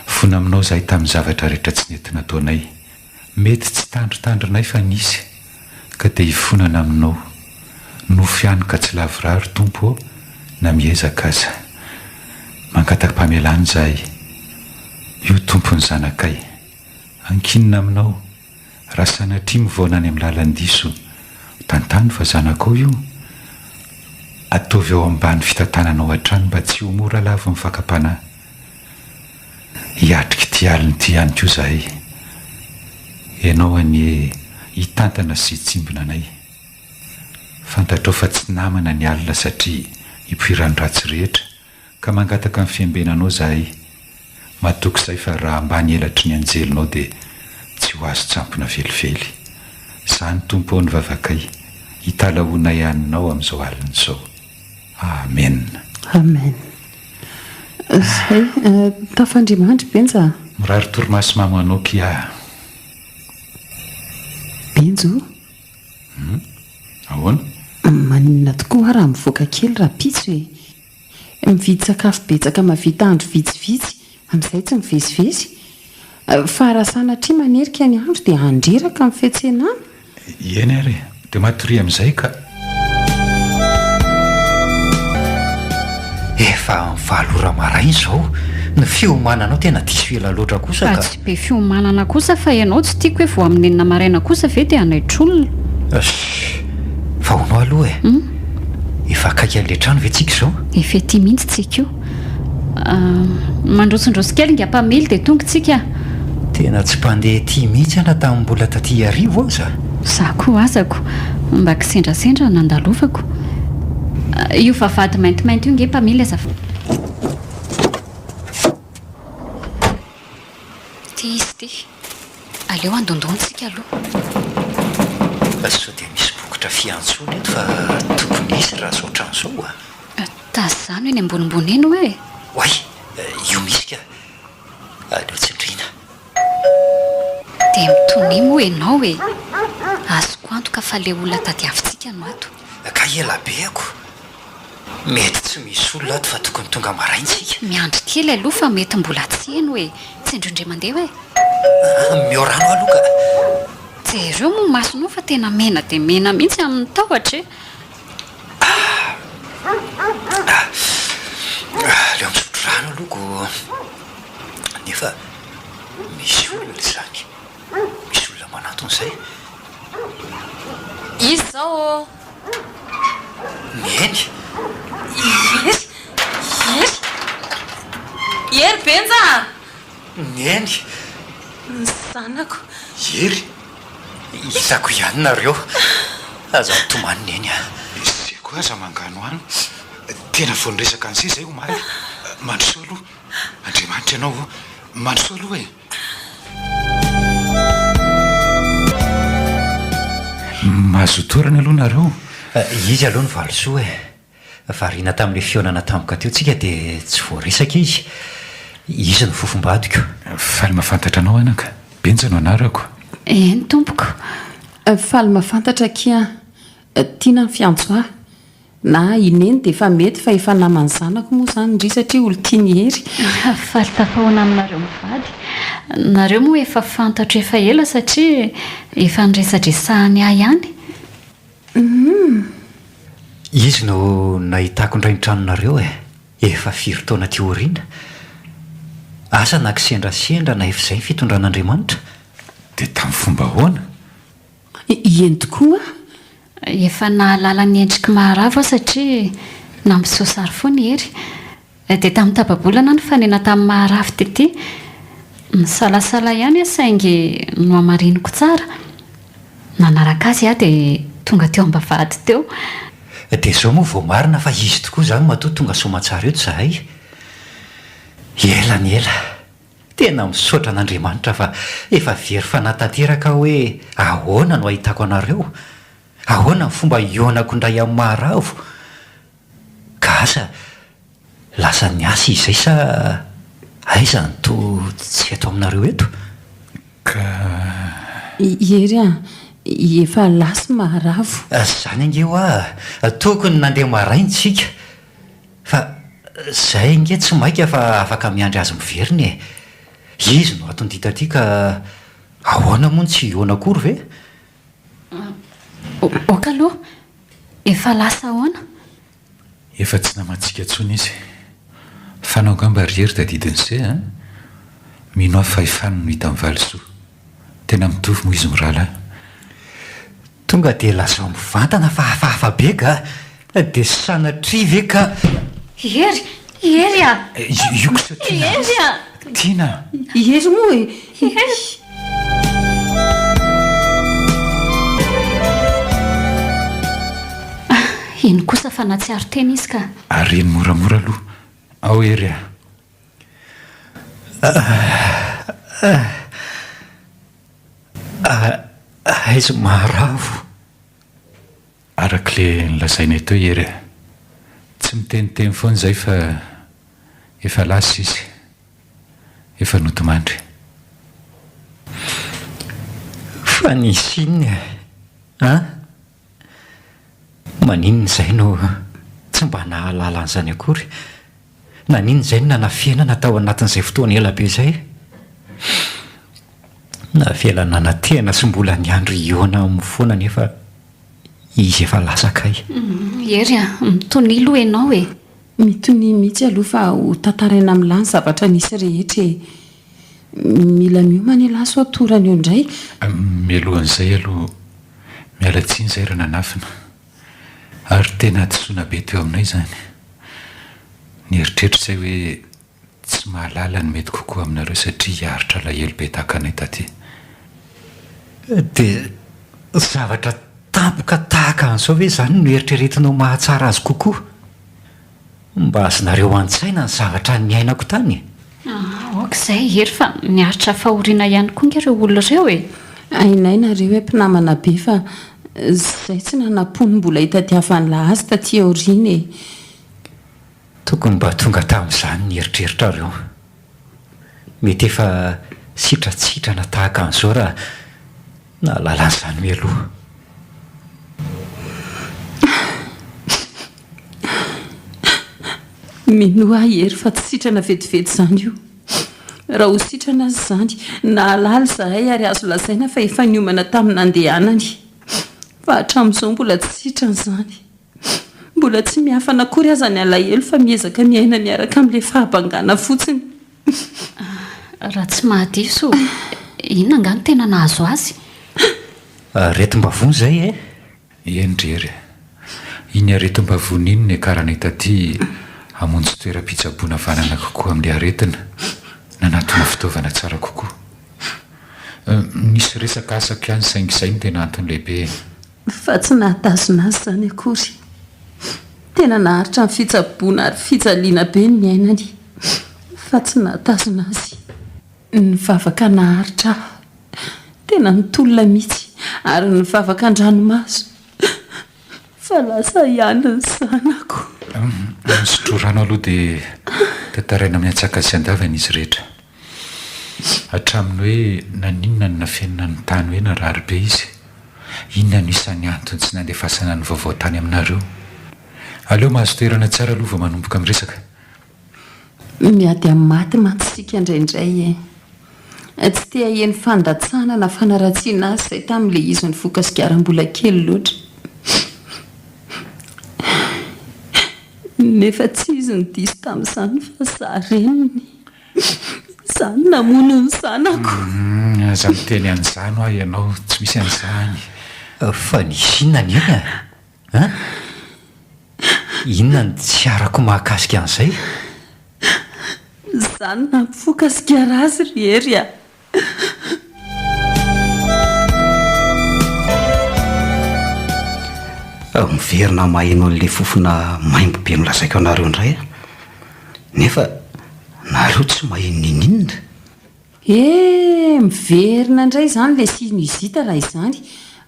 Fona aminao izahay tamin'ny zavatra rehetra tsy nety nataonay. Mety tsy tandrintandrinay fa nisy ka te hifonana aminao. Nofy ihany ka tsy lavorary Tompo ô na miezaka aza. Mangatak-pamelana izahay. Io Tompo ny zanakay. Ankinina aminao. Raha sanatria mivaona any amin'ny lalan-diso, tantano fa zanakao io. Ataovy ao ambany fitantananao hatrany mba tsy ho mora lavon'ny fakam-panahy. Hiatrika ity alina ity ihany koa izahay. Ianao anie hitantana sy hitsimbina anay. Fantatrao fa tsy namana ny alina satria ipoiran'ny ratsy rehetra. Ka mangataka ny fiambenanao zahay. Matoky zahay fa raha ambany elatry ny anjelinao dia tsy ho azon-tsampona velively. Zany Tompo ô ny vavakay, italahoanay aninao amin'izao alina izao. Amen. Amen. Zay, tafandrimandry Benja a. Mirary torimaso mamo anao kia. Benja o. Hum, ahoana? Maninona tokoa hoa raha mivoaka kely rahampitso e? Mividy sakafo betsaka mahavita andro vitsivitsy, amin'izay tsy mivezivezy. Fa raha sanatria manerika ny andro dia handreraka ny fiantsenana. Eny ary e, dia matoria amin'izay ka. Efa amin'ny valo ora maraina izao, ny fiomananao tena diso ela loatra kosa ka. Fa tsy be fiomanana kosa fa ianao tsy tiako hoe vao amin'ny enina maraina kosa ve dia hanaitr'olona. Ssss, fa hono aloha e, efa akaiky an'ilay trano ve tsika izao? Efa ety mihitsy tsika io. Mandrosindroso kely ingahy mpamily dia tonga tsika. Tena tsy mpandeha ety mihitsy aho na tamin'ny mbola taty Iarivo aza. Za koa azako, mba kisendrasendra no nandalovako. Io vavahady maintimainty io nge mpamily azafady. Ity izy ity. Aleo handondona isika aloha. Sao dia misy bokotra fiantsoana eto fa tokony hisy raha izao trano izao a! Tazano eny ambonimbony eny hoe! Oay! Io misy ka! Aleo tsindriana. Dia mitonia moa ianao e! Azoko antoka fa ilay olona tadiavintsika no ato. Ka ela be ako. Mety tsy misy olona ato fa tokony tonga maraina isika. Miandry kely aloha fa mety mbola tsy heno e! Tsindrio indray mandeha hoe. Omeo rano aloha ka. Jereo moa masonao fa tena mena dia mena mihitsy amin'ny tahotra e! Aleo misotro rano aloha ko. Nefa misy olona izany. Misy olona manantona izay. Iza izao ô? Neny! Hery! Hery! Hery Benja a! Neny! Ny zanako. Hery! Hitako ihany nareo. Aza mitomany Neny a! Izay koa aza manganohano. Tena vao niresaka an'izay izahay omaly. Mandrosoa aloha. Andriamanitra ianao o! Mandrosoa aloha e! Mahazoa toerana aloha nareo. Izy aloha no valisoa e! Variana tamin'ilay fihaonana tampoka teo tsika dia tsy voaresaka izy. Izy no fofombadiko. Faly mahafantatra anao anaka. Benja no anarako. Eny tompoko. Faly mahafantatra akia. Tiana ny fiantso ahy. Na i Neny dia efa mety fa efa naman'ny zanako moa izany ndry satria olon-tian'i Hery. Faly tafahoana aminareo mivady. Nareo moa efa fantatro efa ela satria efa niresadresahany ahy ihany. Humm. Izy no nahitako indray ny tranonareo e! Efa firy taona aty aoriana? Asa na kisendrasendra na efa izay ny fitondran'Andriamanitra? Dia tamin'ny fomba ahoana? Eny tokoa. Efa nahalala ny endrik'i Maharavo aho satria nampiseho sary foana i Hery. Dia tamin'ny tapa-bolana aho nifanena tamin'i Maharavo tety. Nisalasala ihany aho saingy nohamariniko tsara. Nanaraka azy aho dia tonga teo am-bavahady teo. Dia izao moa vao marina fa izy tokoa izany matoa tonga soamantsara eto izahay. Ela ny ela. Tena misaotra an'Andriamanitra fa efa very fanahy tanteraka aho hoe ahoana no ahitako anareo? Ahoana ny fomba hihaonako indray amin'i Maharavo? Ka asa lasa niasa izy izay sa aiza no toa tsy eto aminareo eto? Ka. Hery a! Efa lasa Maharavo. Izany ange hoa! Tokony nandeha maraina isika Fa zay ange tsy maika fa afaka miandry azy miverina e! Izy no atondia taty ka ahoana moa no tsy hihaona akory ve? Ok aloha, efa lasa ahoana? Efa tsy namantsika intsony izy. Fanao angamba ry Hery tadidin'i se a! Mino aho fa i Fano no hita amin'ny valisoa. Tena mitovy moa izy mirahalahy. Tonga dia lazao mivantana fa hafahafa be ga! Dia sanatria ve ka. Hery! Hery a! Io kosa Tiana! Hery a! Tiana! Hery moa e! Hery! Iny kosa fa nahatsiaro tena izy ka. Areno moramora aloha ao Hery a! Aiza maharavo? Araka ilay nolazainay teo Hery a! Tsy miteniteny foana izay fa efa lasa izy, efa nodimandry. Fa nisy inona e? An? Maninona izay no tsy mba nahalala an'izany akory? Naninona izay no nanafenana tao anatin'izay fotoana ela be izay? Navela nanantena sy mbola niandry hihaona aminy foana anefa izy efa lasa kay. Hery a, mitonia aloha ianao e! Mitonia mihitsy aloha fa ho tantaraina amin'lah ny zavatra nisy rehetra e! Mila miomana ialahy sao torana eo indray. Mialohan'izay aloha, miala tsiny izay raha nanafina. Ary tena hadisoana be teo aminay izany. Nieritreritra izay hoe tsy mahalala ny mety kokoa aminareo satria hiaritra alahelo be tahaka anay taty. Dia zavatra tampoka tahaka an'izao ve izany no eritreretinao mahatsara azy kokoa? Mba azonareo an-tsaina ny zavatra niainako tany e! Aoka izay Hery fa niaritra fahoriana ihany koa nge ireo olona ireo e! Hainay nareo hoe mpinamana be fa zay tsy nanam-po ny mbola hitadiavan'lah azy taty aoriana e! Tokony mba tonga tamin'izany ny eritreritrareo. Mety efa sitratsitrana tahaka an'izao raha nahalala an'izany mialoha. Minoa ahy Hery fa tsy sitrana vetivety izany io. Raha ho sitrana aza izany, nahalala izahay ary azo lazaina fa efa niomana tamin'ny nandehanany. Fa hatramin'izao mbola tsy sitrana izany. Mbola tsy miafana akory aza ny alahelo fa miezaka miaina miaraka amin'ilay fahabangana fotsiny. Raha tsy mahadiso, inona angaha no tena nahazo azy? Aretim-bavony izay e! Eny ry Hery a! Iny aretim-bavony iny niakaranay taty hamonjy toeram-pitsaboana vanana kokoa amin'ilay aretina, nanatona fitaovana tsara kokoa. Nisy resaka asako ihany saingy izay no tena antony lehibe e. Fa tsy nahatazona azy izany akory. Tena naharitra ny fitsaboana ary fijaliana be ny niainany fa tsy nahatazona azy. Nivavaka naharitra aho. Tena nitolona mihitsy ary nivavaka an-dranomaso fa lasa ihany ny zanako. Misotroa rano aloha dia tantaraina miantsaka sy andavana izy rehetra. Hatramin'ny hoe naninona no nafenina ny tany hoe narary be izy? Inona no isan'ny antony tsy nandefasana ny vaovao tany aminareo? Aleo mahazo toerana tsara aloha vao manomboka miresaka. Miady amin'ny maty mantsy isika indraindray e! Tsy te haheno fandatsana na fanaratsiana azy izay tamin'ilay izy nifoka sigara mbola kely loatra. Nefa tsy izy no diso tamin'izany fa za reniny. Za no namono ny zanako. Aza miteny an'izany hoa ianao, tsy misy an'izany. Fa nisy inona ny eny a? An? Inona no tsy arako mahakasika an'izay? Za no nampifoka sigara azy ry Hery a! Miverina maheno an'ilay fofona maimbo be nolazaiko anareo indray aho. Nefa nareo tsy maheno n'inon'inona. He! Miverina indray izany ilay sinusite raha izany.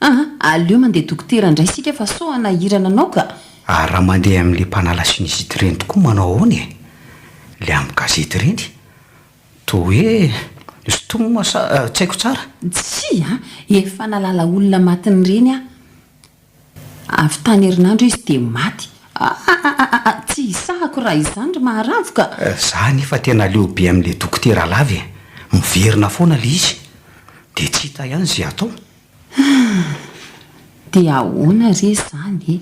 Aa! Aleo mandeha dokotera indray isika fa sao hanahirana anao ka! Ary raha mandeha amin'ilay mpanala sinusite ireny tokoa manao ahoana e? Ilay amin'ny gazety ireny? Toa hoe Stom sa tsy haiko tsara? Tsia! Efa nahalala olona matin'ireny aho. Avy tany herinandro izy dia maty. Aa! Tsy hisahako raha izany ry Maharavo ka! Za anefa tena leo be amin'ilay dokotera lava e! Miverina foana ilay izy. Dia tsy hita ihany izay atao. Dia ahoana re izany e?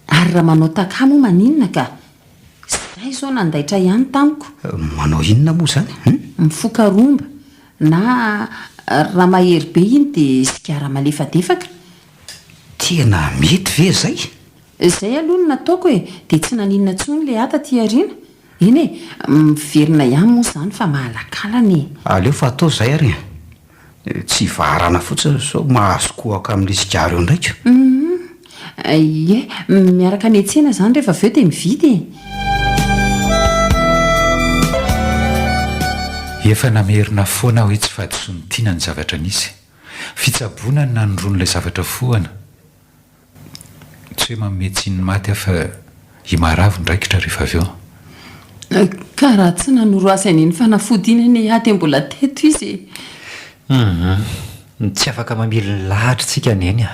Ary raha manao taka moa maninona ka? Izay izao nandaitra ihany tamiko. Manao inona moa izany? Hum? Mifoka romba, na raha mahery be iny dia sigara malefadefaka. Tena mety ve izay? Izay aloha no nataoko e, dia tsy naninona intsony ilay ahy taty aoriana. Eny e, miverina ihany moa izany fa mahalakalana e. Aleo fa atao izay ary e. Tsy hivaharana fotsiny sao mahazo kohaka amin'ilay sigara eo indray ko. Humm. Ie, miaraka miantsena izany rehefa avy eo dia mividy e. Efa namerina foana aho hoe tsy fahadisoan'i Tiana ny zavatra nisy. Fitsaboana no nanondroany ilay zavatra fohana. Tsy hoe manome tsiny ny maty aho fa i Maharavo niraikitra rehefa avy eo. Ka raha tsy nanoro azy an'iny fanafody iny anie aho dia mbola teto izy e! Humm. Tsy afaka mamily ny lahatra tsika Neny a!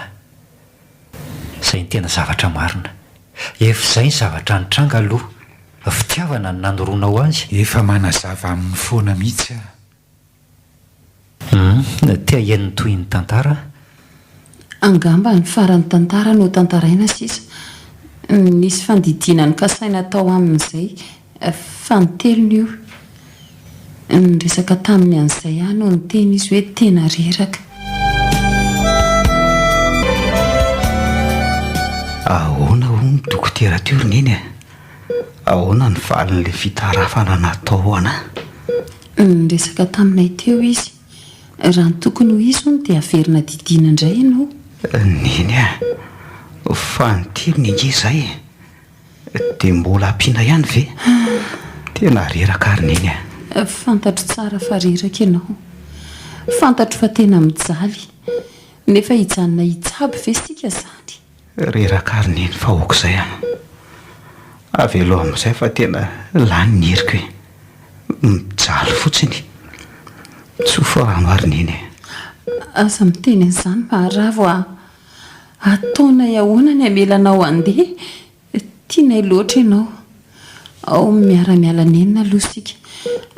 Izay no tena zavatra marina. Efa izay ny zavatra nitranga aloha. Fitiavana no nanoroanao azy. Efa manazava aminy foana mihitsy aho. Humm, te haheno ny tohin'ny tantara aho. Angamba ny faran'ny tantara no tantaraina sisa. Nisy fandidiana nokasaina atao aminy izay, fanintelony io. Niresaka taminy an'izay aho no niteny izy hoe tena reraka. Ahoana hono dokotera teo ry neny a? Ahoana ny valin'ilay fitarafana natao anà? Niresaka taminay teo izy. Raha ny tokony ho izy hono dia averina didiana indray ianao. Neny a! Fanintelony ange izay e! Dia mbola ampiana ihany ve? Tena reraka ary Neny a! Fantatro tsara fa reraka ianao. Fantatro fa tena mijaly. Nefa hijanona hitsabo ve isika izany? Reraka ary Neny fa aok'izay an! Avelao amin'izay fa tena lany ny heriko e! Mijaly fotsiny. Tsofy rano ary Neny e! Aza miteny an'izany Maharavo a! Ataonay ahoana ny hamela anao handeha? Tianay loatra ianao. Ao miara-miala nenina aloha isika.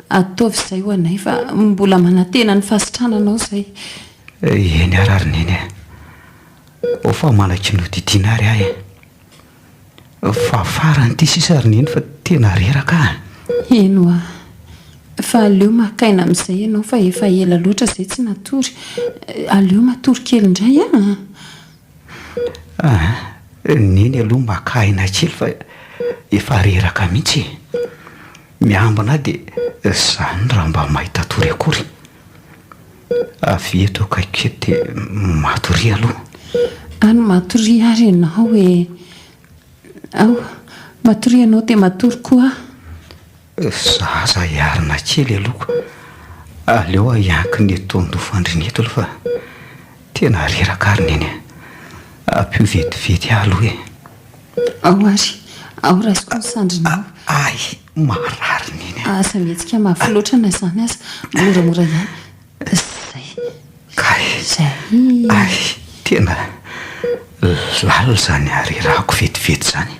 Ataovy izay ho anay fa mbola manantena ny fahasitrananao izay. Eny ary ary Neny a! Ao fa manaiky nodidiana ary aho e! Fa farany ity sisa ry Neny fa tena reraka aho. Eny hoa. Fa aleo maka aina amin'izay ianao fa efa ela loatra izay tsy natory. Aleo matory kely indray an! Aa! Neny aloha maka aina kely fa efa reraka mihitsy e. Miambina ahy dia izany raha mba mahita tory akory. Avia eto akaiky eto dia matoria aloha. Any matoria ary ianao e. Ao, matoria ianao dia matory koa aho. Za aza hiarina kely aloha. Aleo aho hiankina eto an-doha fandriana eto aloha fa tena reraka ary Neny a. Ampio vetivety aho aloha e. Ao ary, ao raisiko ny sandrinao. Ay, marary Neny a. Aza mihetsika mafy loatra na izany aza, moramora ihany. Zay. Kay. Zay. Ay, tena lalina izany harerahako vetivety izany.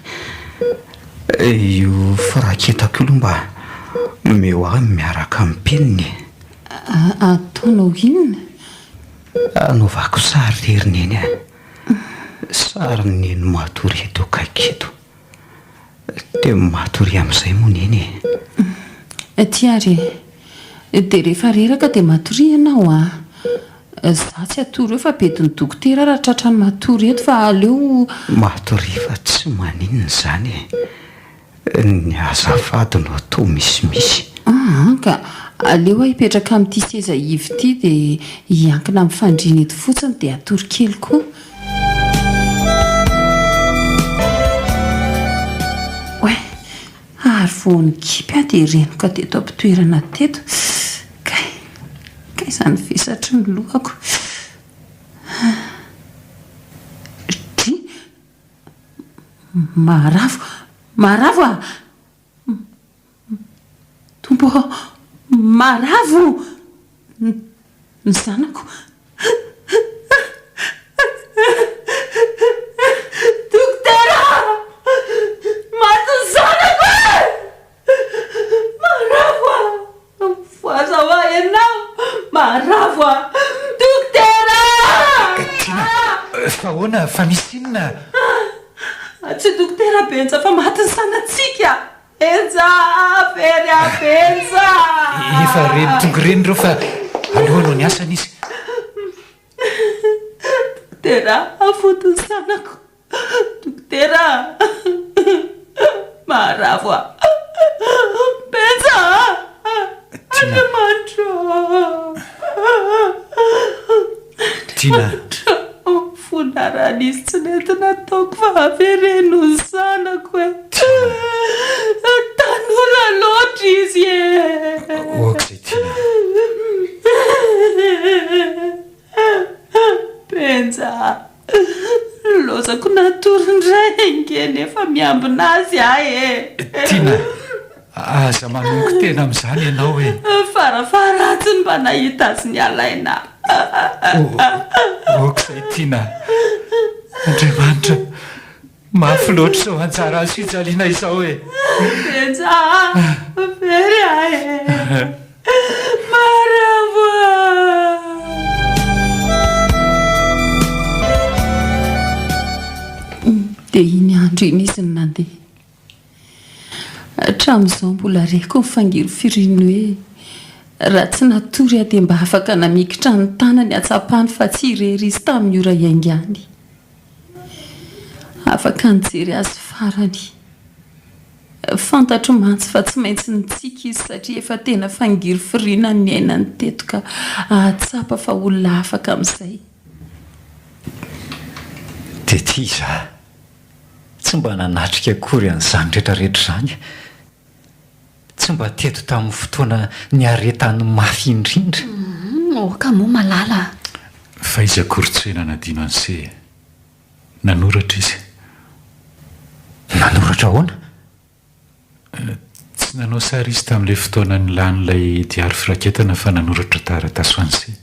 Io firaketako io aloha mba omeo ahy miaraka amin'ny penina e. Ataonao inona? Anaovako sary re ry Neny a. Sarin'i Neny matory eto akaiky eto. Dia matoria amin'izay moa Neny e. Aty ary e. Dia rehefa reraka dia matoria ianao a. Za tsy hatory eo fa bedin'ny dokotera raha tratran'ny matory eto fa aleo. Matoria fa tsy maninona izany e. Ny azafady no atao misimisy. Aa ka aleo aho hipetraka amin'ity seza ivo ity dia hiankina amin'ny fandriana eto fotsiny dia hatory kely koa. Oay! Ary vao nikipy aho dia renoka teto am-pitoerana teto. Kay! Kay izany vesatry ny lohako. Dry! Maharavo! Maharavo ah! Tompo ô! Maharavo! Ny zanako! Dokotera! Maty ny zanako e! Maharavo ah! Mifohaza hoa ianao! Maharavo ah! Dokotera! Tiana, fa ahoana? Fa misy inona? Tsy dokotera Benja fa maty ny zanatsika! Benja ah! Very ah Benja! Efa reny tonga ireny ireo fa aleo hanao ny asany izy. Dokotera, avoto ny zanako! Dokotera a! Maharavo aho! Benja a! Andriamanitra ô! Tiana. Andriamanitra ô! Fona raha nisy tsy nety nataoko fa avereno ny zanako e! Tanora loatra izy e! Ok izay Tiana. Benja a! Lozako natory indray ange nefa miambina azy aho e! Tiana, aza manongo tena amin'izany ianao e! Farafaharatsiny mba nahita azy nialaina. Ok izay Tiana. Andriamanitra, mafy loatra izao anjara azo fijaliana izao e! Benja a! Very aho e! Maravo a! Dia iny andro iny izy no nandeha. Hatramin'izao mbola reko ny fangirifiriany hoe raha tsy natory aho dia mba afaka namikitra ny tanany hahatsapany fa tsy irery izy tamin'ny ora hiaingàny. Afaka nijery azy farany. Fantatro mantsy fa tsy maintsy nitsiky izy satria efa tena fangirifiriana ny niainany teto ka hahatsapa fa olona afaka amin'izay. Tety izaho tsy mba nanatrika akory an'izany rehetra rehetra izany. Tsy mba teto tamin'ny fotoana niaretany mafy indrindra. Aoka moa malala a! Fa izy akory tsy hoe nanadino an'se e! Nanoratra izy. Nanoratra ahoana? Tsy nanao sary izy tamin'ilay fotoana nilany ilay diary firaketana fa nanoratra taratasy ho an'se.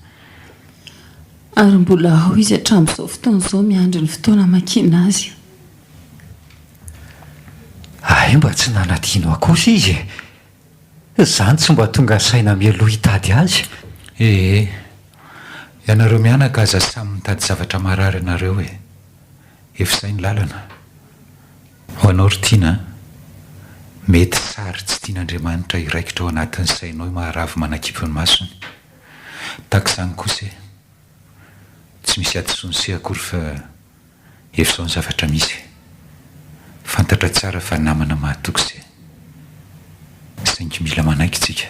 Ary mbola ao izy hatramin'izao fotoana izao miandry ny fotoana hamakiana azy. Hay mba tsy nanadino ahy kosa izy e! Izany tsy mba tonga saina mialoha hitady azy. Ee. Ianareo mianaka aza samy mitady zavatra marary anareo e! Efa izay ny lalana. Ho anao ry Tiana a! Mety sary tsy tian'Andriamanitra hiraikitra ao anatin'ny sainao i Maharavo manakipy ny masony. Tahaka izany kosa e! Tsy misy hadisoan'i se akory fa efa izao ny zavatra misy. Fantatra tsara fa namana mahatoky se. Saingy mila manaiky tsika.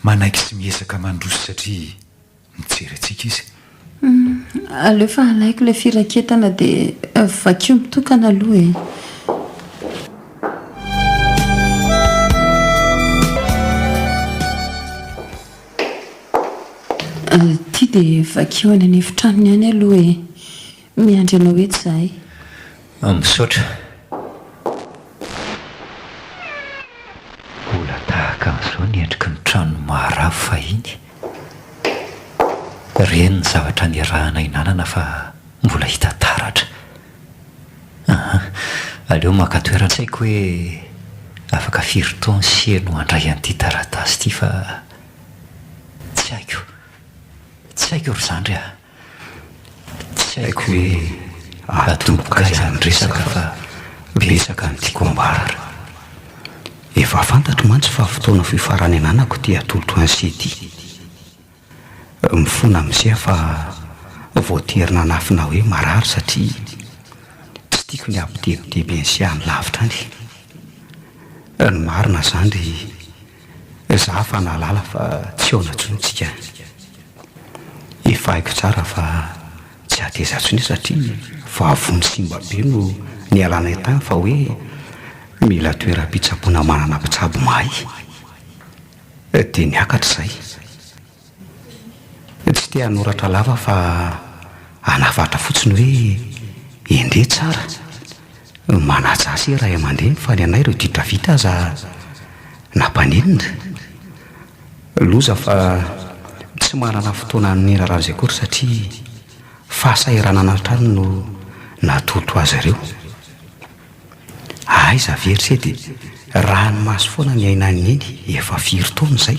Manaiky sy miezaka mandroso satria mijery antsika izy. Aleo fa alaiko ilay firaketana dia vakio mitokana aloha e. Ity dia vakio any an'efitranony any aloha e. Miandry anao eto izahay. Misaotra. Mbola tahaka an'izao ny endriky ny tranon'i Maharavo fahiny. Ireny ny zavatra niarahanay nanana fa mbola hita taratra. Aha, aleo maka toerana. Tsy haiko hoe afaka firy taona ise no handray an'ity taratasy ity fa tsy haiko. Tsy haiko ry zandry a! Tsy haiko hoe atomboka aiza ny resaka fa betsaka ny tiako ambara. Efa fantatro mantsy fa fotoana fohy farany ananako ity atolotro an'i se ity. Mifona amin'i se aho fa voatery nanafina hoe marary satria tsy tiako ny hampitebiteby an'i se any lavitra any. Ny marina zandry Za fa nahalala fa tsy haona tsony tsika. Efa haiko tsara fa tsy hateza tsony satria vavony simba be no nialanay tany fa hoe mila toeram-pitsaboana manana mpitsabo mahay. Dia niakatra izay. Tsy te hanoratra lava fa hanafatra fotsiny hoe endre tsara, manaja azy ray aman-dreny fa ny anay ireo ditra vita aza nampanenina. Loza fa tsy manana fotoana hanirarana izay akory satria fahasahiranana hatrany no natoto azy ireo. Aiza ve ry se dia ranomaso foana ny ainan'i Neny efa firy taona izay.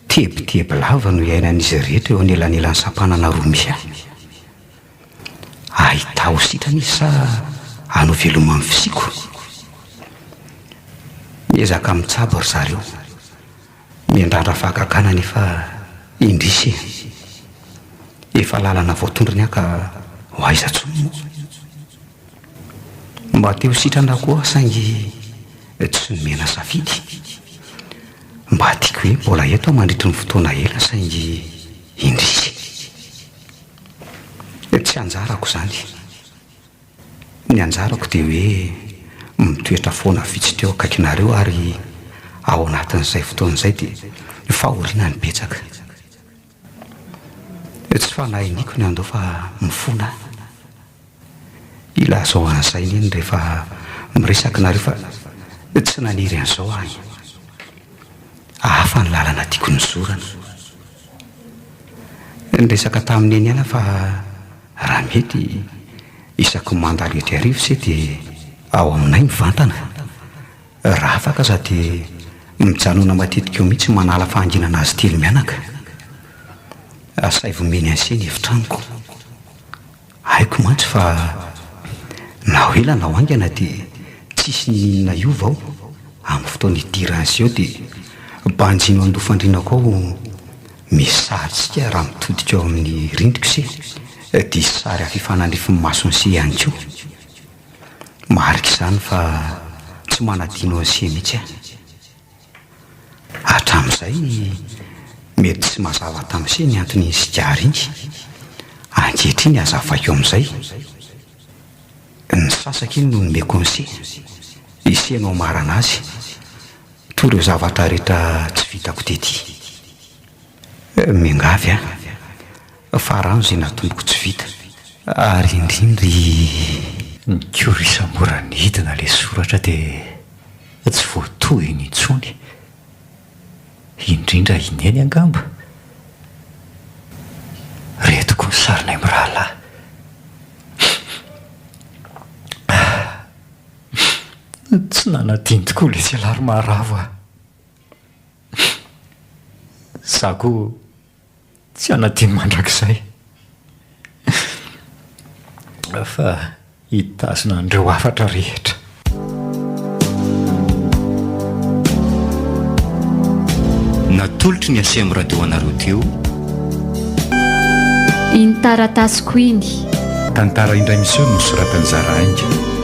Tebiteby lava no iainan'izy rehetra eo anelanelan'ny sampanana roa misy ahy. Ahita ho sitrana izy sa hanao veloma amin'ny fisiako? Miezaka mitsabo ry zareo. Miandrandra fahagagana anefa indrisy e! Efa lalana voatondro ny ahy ka ho aiza intsony moa? Mba te ho sitrana koa aho saingy tsy nomena safidy. Mba tiako hoe mbola eto aho mandritry ny fotoana ela saingy indrisy. Tsy anjarako izany. Ny anjarako dia hoe mitoetra foana vitsy teo akaikinareo ary ao anatin'izay fotoana izay dia fahoriana no betsaka. Tsy fanahy iniako ny handao fa mifona aho. Ilazao an'izay neny rehefa miresaka nareo fa tsy naniry an'izao aho e. Hafa ny lalana tiako nizorana. Niresaka tamin'i Neny ihany aho fa raha mety isaky ny mandalo eto Iarivo se dia ao aminay mivantana. Raha afaka aza dia mijanona matetika eo mihitsy manala fahanginana azy telo mianaka. Asaivo omeny an'se ny efitranoko. Haiko mantsy fa na ho ela na ho haingana dia tsisy niniana hiova ao, amin'ny fotoana hidiran'se eo dia banjino andoha fandriana koa ao misy sarintsika raha mitodika eo amin'ny rindriko se dia sary afifanandrifin'ny mason'se ihany koa. Marika izany fa tsy manadino an'se mihitsy aho. Hatramin'izay, mety tsy mazava tamin'se ny anton'iny sigara iny. Ankehitriny hazavaiko amin'izay. Ny sasaka iny no nomeko an'se. Ise no hamarana azy. Toy ireo zavatra rehetra tsy vitako tety. Miangavy aho fa rano izay natomboko tsy vita. Ary indrindra i. Nikorisa mora nidina ilay soratra dia tsy voatohiny intsony. Indrindra i Neny angamba. Reto koa ny sarinay mirahalahy. Tsy nanadino tokoa ilay tsialary maharavo aho. Za koa tsy hanadino mandrakizay fa hitazona an'ireo hafatra rehetra. Natolotry ny Aceem Radio anareo teo. Iny taratasiko iny. Tantara indray miseho nosoratan'i Zara Ainga.